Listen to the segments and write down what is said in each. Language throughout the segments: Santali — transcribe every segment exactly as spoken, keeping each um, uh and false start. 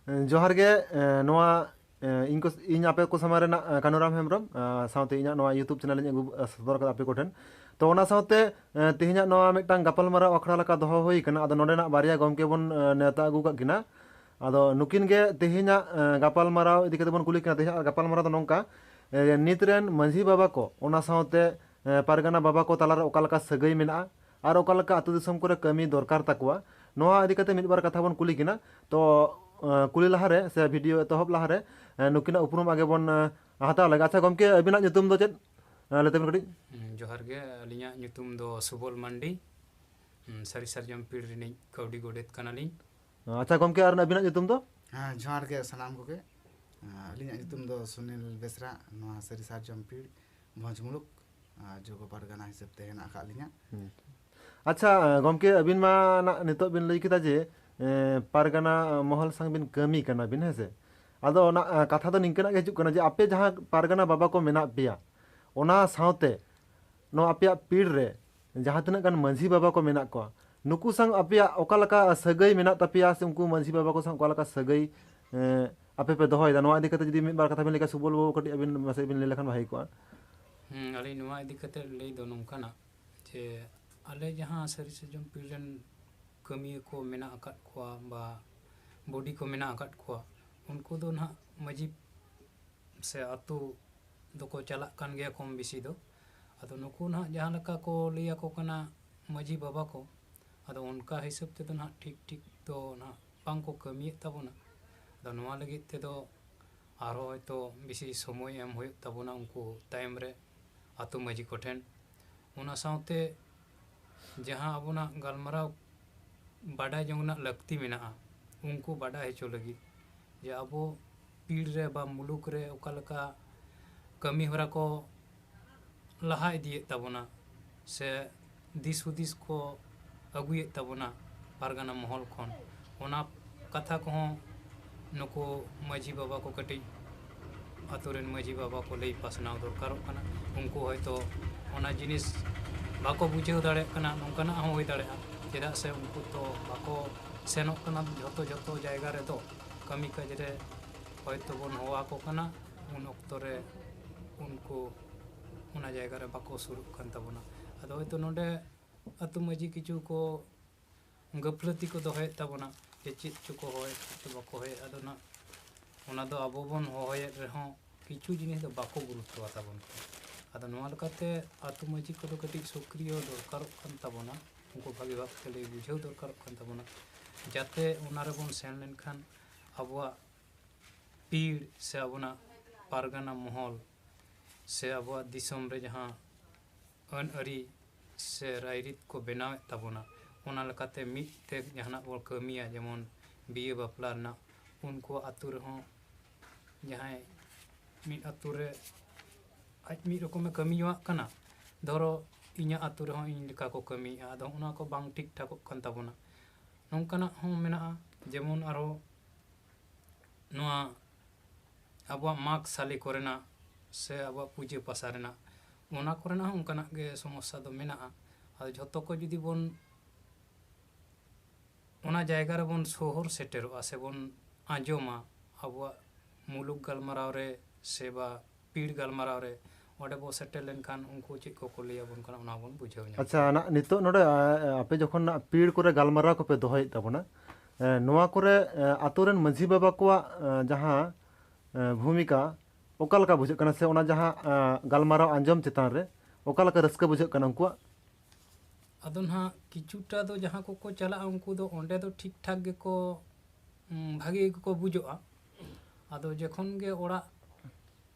ᱡᱚᱦᱟᱨ ᱜᱮ᱾ ᱮ, ᱱᱚᱣᱟ, ᱮ, ᱤᱧ ᱠᱚ, ᱤᱧ ᱟᱯᱮ ᱠᱚ ᱥᱟᱢᱟᱝ ᱨᱮᱱᱟᱜ, ᱮ, ᱠᱟᱱᱩᱨᱟᱢ ᱦᱮᱢᱵᱨᱚᱢ, ᱮ, ᱥᱟᱶᱛᱮ ᱤᱧᱟᱹᱜ ᱱᱚᱣᱟ YouTube channel ᱤᱧ ᱟᱹᱜᱩ, ᱮ, ᱥᱚᱫᱚᱨ ᱠᱟᱫᱟ ᱟᱯᱮ ᱠᱚᱴᱷᱮᱱ᱾ ᱛᱚ, ᱚᱱᱟ ᱥᱟᱶᱛᱮ, ᱮ, ᱛᱮᱦᱮᱧᱟᱜ ᱱᱚᱣᱟ ᱢᱤᱫᱴᱟᱝ ᱜᱟᱯᱟᱞᱢᱟᱨᱟᱣ ᱟᱠᱷᱲᱟ ᱞᱮᱠᱟ ᱫᱚᱦᱚ ᱦᱩᱭ ᱠᱟᱱᱟ᱾ ᱟᱫᱚ ᱱᱚᱰᱮᱱᱟᱜ ᱵᱟᱨᱭᱟ ᱜᱚᱢᱠᱮ ᱵᱚᱱ, ᱮ, ᱱᱮᱣᱛᱟ ᱟᱹᱜᱩ ᱠᱟᱜ ᱠᱤᱱᱟ᱾ ᱟᱫᱚ ᱱᱩᱠᱤᱱ ᱜᱮ ᱛᱮᱦᱮᱧᱟᱜ, ᱮ, ᱜᱟᱯᱟᱞᱢᱟᱨᱟᱣ ᱤᱫᱤ ᱠᱟᱛᱮ ᱵᱚᱱ ᱠᱩᱞᱤ ᱠᱤᱱᱟ᱾ ᱛᱮᱦᱮᱧᱟᱜ ᱜᱟᱯᱟᱞᱢᱟᱨᱟᱣ ᱫᱚ ᱱᱚᱝᱠᱟ, ᱮ, ᱱᱤᱛ ᱨᱮᱱ ᱢᱟᱹᱡᱷᱤ ᱵᱟᱵᱟ ᱠᱚ, ᱚᱱᱟ ᱥᱟᱶᱛᱮ, ᱮ, ᱯᱟᱨᱜᱟᱱᱟ ᱵᱟᱵᱟ ᱠᱚ ᱛᱟᱞᱟᱨᱮ ᱚᱠᱟ ᱞᱮᱠᱟ ᱥᱟᱹᱜᱟᱹᱭ ᱢᱮᱱᱟᱜᱼᱟ ᱟᱨ ᱚᱠᱟ ᱞᱮᱠᱟ ᱟᱹᱛᱩ ᱫᱤᱥᱚᱢ ᱠᱚᱨᱮ ᱠᱟᱹᱢᱤ ᱫᱚᱨᱠᱟᱨ ᱛᱟᱠᱚᱣᱟ, ᱱᱚᱣᱟ ᱤᱫᱤ ᱠᱟᱛᱮ ᱢᱤᱫ ᱵᱟᱨ ᱠᱟᱛᱷᱟ ᱵᱚᱱ ᱠᱩᱞᱤ ᱠᱤᱱᱟ᱾ ᱛᱚ, ᱮ, ᱠᱩᱞᱤ ᱞᱟᱦᱟᱨᱮ ᱥᱮ video ᱮᱛᱚᱦᱚᱵ ᱞᱟᱦᱟᱨᱮ, ᱮ, ᱱᱩᱠᱤᱱᱟᱜ ᱩᱯᱨᱩᱢ ᱟᱜᱮ ᱵᱚᱱ, ᱮ, ᱦᱟᱛᱟᱣ ᱞᱮᱜᱮ᱾ ᱟᱪᱪᱷᱟ ᱜᱚᱢᱠᱮ, ᱟᱹᱵᱤᱱᱟᱜ ᱧᱩᱛᱩᱢ ᱫᱚ ᱪᱮᱫ? ᱮ, ᱞᱟᱹᱭ ᱛᱟᱵᱤᱱ ᱠᱟᱹᱴᱤᱡ᱾ ᱦᱩᱸ, ᱡᱚᱦᱟᱨ ᱜᱮ, ᱟᱹᱞᱤᱧᱟᱜ ᱧᱩᱛᱩᱢ ᱫᱚ ᱥᱩᱵᱚᱞ ᱢᱟᱱᱰᱤ᱾ ᱦᱩᱸ, ᱥᱟᱹᱨᱤ ᱥᱟᱨᱡᱚᱢ ᱯᱤᱲ ᱨᱤᱱᱤᱡ ᱠᱟᱹᱣᱰᱤ ᱜᱚᱰᱮᱛ ᱠᱟᱱᱟᱞᱤᱧ᱾ ᱟᱪᱪᱷᱟ ᱜᱚᱢᱠᱮ, ᱟᱨ ᱟᱹᱵᱤᱱᱟᱜ ᱧᱩᱛᱩᱢ ᱫᱚ? ᱦᱮᱸ, ᱡᱚᱦᱟᱨ ᱜᱮ ᱥᱟᱱᱟᱢ ᱠᱚᱜᱮ᱾ ᱟᱹᱞᱤᱧᱟᱜ ᱧᱩᱛᱩᱢ ᱫᱚ ᱥᱩᱱᱤᱞ ᱵᱮᱥᱨᱟ, ᱱᱚᱣᱟ ᱥᱟᱹᱨᱤ ᱥᱟᱨᱡᱚᱢ ᱯᱤᱲ ᱵᱷᱚᱸᱡᱽ ᱢᱩᱞᱩᱠ, ᱟᱨ ᱡᱳᱜᱚ ᱯᱟᱨᱜᱟᱱᱟ ᱦᱤᱥᱟᱹᱵ ᱛᱮ ᱦᱮᱱᱟᱜ ᱟᱠᱟᱫ ᱞᱤᱧᱟ᱾ ᱦᱩᱸ᱾ ᱟᱪᱪᱷᱟ ᱜᱚᱢᱠᱮ, ᱟᱹᱵᱤᱱ ᱢᱟ ᱱᱟᱜ ᱱᱤᱛᱚᱜ ᱵᱤᱱ ᱞᱟᱹᱭ ᱠᱮᱫᱟ ᱡᱮ, ᱮ, ᱯᱟᱨᱜᱟᱱᱟ ᱢᱚᱦᱚᱞ ᱥᱟᱝ ᱵᱤᱱ ᱠᱟᱹᱢᱤ ᱠᱟᱱᱟ ᱵᱤᱱ, ᱦᱮᱸ ᱥᱮ? ᱟᱫᱚ ᱚᱱᱟ, ᱮ, ᱠᱟᱛᱷᱟ ᱫᱚ ᱱᱤᱝᱠᱟᱹᱱᱟᱜ ᱜᱮ ᱦᱤᱡᱩᱜ ᱠᱟᱱᱟ ᱡᱮ ᱟᱯᱮ ᱡᱟᱦᱟᱸ ᱯᱟᱨᱜᱟᱱᱟ ᱵᱟᱵᱟ ᱠᱚ ᱢᱮᱱᱟᱜ ᱯᱮᱭᱟ, ᱚᱱᱟ ᱥᱟᱶᱛᱮ ᱱᱚᱣᱟ ᱟᱯᱮᱭᱟᱜ ᱯᱤᱲ ᱨᱮ ᱡᱟᱦᱟᱸ ᱛᱤᱱᱟᱹᱜ ᱜᱟᱱ ᱢᱟᱹᱡᱷᱤ ᱵᱟᱵᱟ ᱠᱚ ᱢᱮᱱᱟᱜ ᱠᱚᱣᱟ, ᱱᱩᱠᱩ ᱥᱟᱶ ᱟᱯᱮᱭᱟᱜ ᱚᱠᱟ ᱞᱮᱠᱟ ᱥᱟᱹᱜᱟᱹᱭ ᱢᱮᱱᱟᱜ ᱛᱟᱯᱮᱭᱟ ᱥᱮ ᱩᱱᱠᱩ ᱢᱟᱹᱡᱷᱤ ᱵᱟᱵᱟ ᱠᱚ ᱥᱟᱶ ᱚᱠᱟ ᱞᱮᱠᱟ ᱥᱟᱹᱜᱟᱹᱭ, ᱮᱸ, ᱟᱯᱮ ᱯᱮ ᱫᱚᱦᱚᱭᱮᱫᱟ? ᱱᱚᱣᱟ ᱤᱫᱤ ᱠᱟᱛᱮ ᱡᱩᱫᱤ ᱢᱤᱫ ᱵᱟᱨ ᱠᱟᱛᱷᱟ ᱵᱤᱱ ᱞᱟᱹᱭ ᱠᱷᱟᱱ, ᱥᱩᱵᱚᱞ ᱵᱟᱹᱵᱩ, ᱠᱟᱹᱴᱤᱡ ᱟᱹᱵᱤᱱ ᱢᱟᱥᱮ ᱵᱤᱱ ᱞᱟᱹᱭ ᱞᱮᱠᱷᱟᱱ ᱵᱷᱟᱜᱮ ᱠᱚᱜᱼᱟ᱾ ᱦᱩᱸ, ᱟᱹᱞᱤᱧ ᱱᱚᱣᱟ ᱤᱫᱤ ᱠᱟᱛᱮ ᱞᱟᱹᱭ ᱫᱚ ᱱᱚᱝᱠᱟᱱᱟᱜ ᱡᱮ ᱟᱞᱮ ᱡᱟᱦᱟᱸ ᱥᱟᱹᱨᱤ ᱥᱟᱨᱡᱚᱢ ᱯᱤᱲ ᱨᱮᱱ ᱠᱟᱹᱢᱤᱭᱟᱹ ᱠᱚ ᱢᱮᱱᱟᱜ ᱟᱠᱟᱫ ᱠᱚᱣᱟ ᱵᱟ ᱵᱚᱰᱤ ᱠᱚ ᱢᱮᱱᱟᱜ ᱟᱠᱟᱫ ᱠᱚᱣᱟ, ᱩᱱᱠᱩ ᱫᱚ ᱱᱟᱦᱟᱜ ᱢᱟᱹᱡᱷᱤ ᱥᱮ ᱟᱹᱛᱩ ᱫᱚᱠᱚ ᱪᱟᱞᱟᱜ ᱠᱟᱱ ᱜᱮᱭᱟ ᱠᱚᱢ ᱵᱮᱥᱤ ᱫᱚ᱾ ᱟᱫᱚ ᱱᱩᱠᱩ ᱱᱟᱦᱟᱜ ᱡᱟᱦᱟᱸ ᱞᱮᱠᱟ ᱠᱚ ᱞᱟᱹᱭ ᱟᱠᱚ ᱠᱟᱱᱟ ᱢᱟᱹᱡᱷᱤ ᱵᱟᱵᱟ ᱠᱚ, ᱟᱫᱚ ᱚᱱᱠᱟ ᱦᱤᱥᱟᱹᱵ ᱛᱮᱫᱚ ᱱᱟᱦᱟᱜ ᱴᱷᱤᱠ ᱴᱷᱤᱠ ᱫᱚ ᱱᱟᱦᱟᱜ ᱵᱟᱝ ᱠᱚ ᱠᱟᱹᱢᱤᱭᱮᱫ ᱛᱟᱵᱚᱱᱟ᱾ ᱟᱫᱚ ᱱᱚᱣᱟ ᱞᱟᱹᱜᱤᱫ ᱛᱮᱫᱚ ᱟᱨᱦᱚᱸ ᱦᱚᱭᱛᱳ ᱵᱮᱥᱤ ᱥᱚᱢᱚᱭ ᱮᱢ ᱦᱩᱭᱩᱜ ᱛᱟᱵᱚᱱᱟ ᱩᱱᱠᱩ ᱛᱟᱭᱚᱢ ᱨᱮ ᱟᱹᱛᱩ ᱢᱟᱹᱡᱷᱤ ᱠᱚᱴᱷᱮᱱ᱾ ᱚᱱᱟ ᱥᱟᱶᱛᱮ ᱡᱟᱦᱟᱸ ᱟᱵᱚᱱᱟᱜ ᱜᱟᱞᱢᱟᱨᱟᱣ ᱵᱟᱰᱟᱭ ᱡᱚᱝ ᱨᱮᱱᱟᱜ ᱞᱟᱹᱠᱛᱤ ᱢᱮᱱᱟᱜᱼᱟ, ᱩᱱᱠᱩ ᱵᱟᱰᱟᱭ ᱦᱚᱪᱚ ᱞᱟᱹᱜᱤᱫ ᱡᱮ ᱟᱵᱚ ᱯᱤᱲ ᱨᱮ ᱵᱟ ᱢᱩᱞᱩᱠ ᱨᱮ ᱚᱠᱟ ᱞᱮᱠᱟ ᱠᱟᱹᱢᱤ ᱦᱚᱨᱟ ᱠᱚ ᱞᱟᱦᱟ ᱤᱫᱤᱭᱮᱫ ᱛᱟᱵᱚᱱᱟ ᱥᱮ ᱫᱤᱥ ᱦᱩᱫᱤᱥ ᱠᱚ ᱟᱹᱜᱩᱭᱮᱫ ᱛᱟᱵᱚᱱᱟ ᱯᱟᱨᱜᱟᱱᱟ ᱢᱚᱦᱚᱞ ᱠᱷᱚᱱ, ᱚᱱᱟ ᱠᱟᱛᱷᱟ ᱠᱚᱦᱚᱸ ᱱᱩᱠᱩ ᱢᱟᱹᱡᱷᱤ ᱵᱟᱵᱟ ᱠᱚ ᱠᱟᱹᱴᱤᱡ ᱟᱛᱳ ᱨᱮᱱ ᱢᱟᱹᱡᱷᱤ ᱵᱟᱵᱟ ᱠᱚ ᱞᱟᱹᱭ ᱯᱟᱥᱱᱟᱣ ᱫᱚᱨᱠᱟᱨᱚᱜ ᱠᱟᱱᱟ᱾ ᱩᱱᱠᱩ ᱦᱚᱭᱛᱳ ᱚᱱᱟ ᱡᱤᱱᱤᱥ ᱵᱟᱠᱚ ᱵᱩᱡᱷᱟᱹᱣ ᱫᱟᱲᱮᱭᱟᱜ ᱠᱟᱱᱟ, ᱱᱚᱝᱠᱟᱱᱟᱜ ᱦᱚᱸ ᱦᱩᱭ ᱫᱟᱲᱮᱭᱟᱜᱼᱟ᱾ ᱪᱮᱫᱟᱜ ᱥᱮ ᱩᱱᱠᱩ ᱛᱚ ᱵᱟᱠᱚ ᱥᱮᱱᱚᱜ ᱠᱟᱱᱟ ᱡᱷᱚᱛᱚ ᱡᱷᱚᱛᱚ ᱡᱟᱭᱜᱟ ᱨᱮᱫᱚ᱾ ᱠᱟᱹᱢᱤ ᱠᱟᱡᱽ ᱨᱮ ᱦᱚᱭᱛᱳ ᱵᱚᱱ ᱦᱚᱦᱚ ᱟᱠᱚ ᱠᱟᱱᱟ, ᱩᱱ ᱚᱠᱛᱚ ᱨᱮ ᱩᱱᱠᱩ ᱚᱱᱟ ᱡᱟᱭᱜᱟ ᱨᱮ ᱵᱟᱠᱚ ᱥᱩᱨᱩᱜ ᱠᱟᱱ ᱛᱟᱵᱚᱱᱟ᱾ ᱟᱫᱚ ᱦᱚᱭᱛᱳ ᱱᱚᱰᱮ ᱟᱹᱛᱩ ᱢᱟᱹᱡᱷᱤ ᱠᱤᱪᱷᱩ ᱠᱚ ᱜᱟᱹᱯᱷᱞᱟᱹᱛᱤ ᱠᱚ ᱫᱚᱦᱚᱭᱮᱫ ᱛᱟᱵᱚᱱᱟ, ᱡᱮ ᱪᱮᱫ ᱪᱚᱠᱚ ᱦᱚᱦᱚᱭᱮᱫ ᱥᱮ ᱵᱟᱠᱚ ᱦᱚᱦᱚᱭᱮᱫ᱾ ᱟᱫᱚ ᱱᱟᱜ ᱚᱱᱟ ᱫᱚ ᱟᱵᱚ ᱵᱚᱱ ᱦᱚᱦᱚᱭᱮᱫ ᱨᱮᱦᱚᱸ ᱠᱤᱪᱷᱩ ᱡᱤᱱᱤᱥ ᱫᱚ ᱵᱟᱠᱚ ᱜᱩᱨᱩᱛᱛᱚ ᱟᱛᱟᱵᱚᱱ ᱠᱟᱱᱟ᱾ ᱟᱫᱚ ᱱᱚᱣᱟ ᱞᱮᱠᱟᱛᱮ ᱟᱹᱛᱩ ᱢᱟᱹᱡᱷᱤ ᱠᱚᱫᱚ ᱠᱟᱹᱴᱤᱡ ᱥᱚᱠᱨᱤᱭᱚ ᱫᱚᱨᱠᱟᱨᱚᱜ ᱠᱟᱱ ᱛᱟᱵᱚᱱᱟ, ᱩᱱᱠᱩ ᱵᱷᱟᱹᱜᱤ ᱵᱷᱟᱵᱽ ᱛᱮ ᱞᱟᱹᱭ ᱵᱩᱡᱷᱟᱹᱣ ᱫᱚᱨᱠᱟᱨᱚᱜ ᱠᱟᱱ ᱛᱟᱵᱚᱱᱟ, ᱡᱟᱛᱮ ᱚᱱᱟ ᱨᱮᱵᱚᱱ ᱥᱮᱱ ᱞᱮᱱᱠᱷᱟᱱ ᱟᱵᱚᱣᱟᱜ ᱯᱤᱲ ᱥᱮ ᱟᱵᱚᱱᱟᱜ ᱯᱟᱨᱜᱟᱱᱟ ᱢᱚᱦᱚᱞ ᱥᱮ ᱟᱵᱚᱣᱟᱜ ᱫᱤᱥᱚᱢ ᱨᱮ ᱡᱟᱦᱟᱸ ᱟᱹᱱ ᱟᱹᱨᱤ ᱥᱮ ᱨᱟᱭᱨᱤᱛ ᱠᱚ ᱵᱮᱱᱟᱣᱮᱫ ᱛᱟᱵᱚᱱᱟ, ᱚᱱᱟ ᱞᱮᱠᱟᱛᱮ ᱢᱤᱫ ᱛᱮ ᱡᱟᱦᱟᱱᱟᱜ ᱵᱚᱱ ᱠᱟᱹᱢᱤᱭᱟ, ᱡᱮᱢᱚᱱ ᱵᱤᱦᱟᱹ ᱵᱟᱯᱞᱟ ᱨᱮᱱᱟᱜ, ᱩᱱᱠᱩ ᱟᱹᱛᱩ ᱨᱮᱦᱚᱸ ᱡᱟᱦᱟᱸᱭ ᱢᱤᱫ ᱟᱹᱛᱩ ᱨᱮ ᱟᱡ ᱢᱤᱫ ᱨᱚᱠᱚᱢᱮ ᱠᱟᱹᱢᱤ ᱡᱚᱝᱟᱜ ᱠᱟᱱᱟ, ᱫᱷᱚᱨᱚ ᱤᱧᱟᱹᱜ ᱟᱹᱛᱩ ᱨᱮᱦᱚᱸ ᱤᱧ ᱞᱮᱠᱟ ᱠᱚ ᱠᱟᱹᱢᱤᱭᱮᱫᱼᱟ, ᱟᱫᱚ ᱚᱱᱟ ᱠᱚ ᱵᱟᱝ ᱴᱷᱤᱠ ᱴᱷᱟᱠᱚᱜ ᱠᱟᱱ ᱛᱟᱵᱚᱱᱟ᱾ ᱱᱚᱝᱠᱟᱱᱟᱜ ᱦᱚᱸ ᱢᱮᱱᱟᱜᱼᱟ, ᱡᱮᱢᱚᱱ ᱟᱨᱦᱚᱸ ᱱᱚᱣᱟ ᱟᱵᱚᱣᱟᱜ ᱢᱟᱜᱽ ᱥᱟᱞᱮ ᱠᱚᱨᱮᱱᱟᱜ ᱥᱮ ᱟᱵᱚᱣᱟᱜ ᱯᱩᱡᱟᱹ ᱯᱟᱥᱟ ᱨᱮᱱᱟᱜ, ᱚᱱᱟ ᱠᱚᱨᱮᱱᱟᱜ ᱦᱚᱸ ᱚᱱᱠᱟᱱᱟᱜ ᱜᱮ ᱥᱚᱢᱚᱥᱥᱟ ᱫᱚ ᱢᱮᱱᱟᱜᱼᱟ᱾ ᱟᱫᱚ ᱡᱷᱚᱛᱚ ᱠᱚ ᱡᱩᱫᱤ ᱵᱚᱱ ᱚᱱᱟ ᱡᱟᱭᱜᱟ ᱨᱮᱵᱚᱱ ᱥᱚᱦᱚᱨ ᱥᱮᱴᱮᱨᱚᱜᱼᱟ ᱥᱮᱵᱚᱱ ᱟᱸᱡᱚᱢᱟ ᱟᱵᱚᱣᱟᱜ ᱢᱩᱞᱩᱠ ᱜᱟᱞᱢᱟᱨᱟᱣ ᱨᱮ ᱥᱮ ᱵᱟ ᱯᱤᱲ ᱜᱟᱞᱢᱟᱨᱟᱣ ᱨᱮ, ᱚᱸᱰᱮ ᱵᱚ ᱥᱮᱴᱮᱨ ᱞᱮᱱᱠᱷᱟᱱ ᱩᱱᱠᱩ ᱪᱮᱫ ᱠᱚᱠᱚ ᱞᱟᱹᱭ ᱟᱵᱚᱱ ᱠᱟᱱᱟ, ᱚᱱᱟ ᱵᱚᱱ ᱵᱩᱡᱷᱟᱹᱣ ᱧᱟᱢᱟ᱾ ᱟᱪᱪᱷᱟ, ᱱᱟᱜ ᱱᱤᱛᱚᱜ ᱱᱚᱰᱮ, ᱟ, ᱟᱯᱮ ᱡᱚᱠᱷᱚᱱ ᱱᱟᱜ ᱯᱤᱲ ᱠᱚᱨᱮ ᱜᱟᱞᱢᱟᱨᱟᱣ ᱠᱚᱯᱮ ᱫᱚᱦᱚᱭᱮᱫ ᱛᱟᱵᱚᱱᱟ, ᱮ, ᱱᱚᱣᱟ ᱠᱚᱨᱮ, ᱮ, ᱟᱛᱳ ᱨᱮᱱ ᱢᱟᱺᱡᱷᱤ ᱵᱟᱵᱟ ᱠᱚᱣᱟᱜ, ᱮ, ᱡᱟᱦᱟᱸ, ᱮ, ᱵᱷᱩᱢᱤᱠᱟ ᱚᱠᱟ ᱞᱮᱠᱟ ᱵᱩᱡᱷᱟᱹᱜ ᱠᱟᱱᱟ, ᱥᱮ ᱚᱱᱟ ᱡᱟᱦᱟᱸ, ᱮ, ᱜᱟᱞᱢᱟᱨᱟᱣ ᱟᱸᱡᱚᱢ ᱪᱮᱛᱟᱱ ᱨᱮ ᱚᱠᱟ ᱞᱮᱠᱟ ᱨᱟᱹᱥᱠᱟᱹ ᱵᱩᱡᱷᱟᱹᱜ ᱠᱟᱱᱟ ᱩᱱᱠᱩᱣᱟᱜ? ᱟᱫᱚ ᱱᱟᱦᱟᱜ ᱠᱤᱪᱷᱩᱴᱟ ᱫᱚ ᱡᱟᱦᱟᱸ ᱠᱚᱠᱚ ᱪᱟᱞᱟᱜᱼᱟ, ᱩᱱᱠᱩ ᱫᱚ ᱚᱸᱰᱮ ᱫᱚ ᱴᱷᱤᱠ ᱴᱷᱟᱠ ᱜᱮᱠᱚ, ᱩᱸ, ᱵᱷᱟᱜᱮ ᱜᱮᱠᱚ ᱵᱩᱡᱷᱟᱹᱜᱼᱟ᱾ ᱟᱫᱚ ᱡᱚᱠᱷᱚᱱ ᱜᱮ ᱚᱲᱟᱜ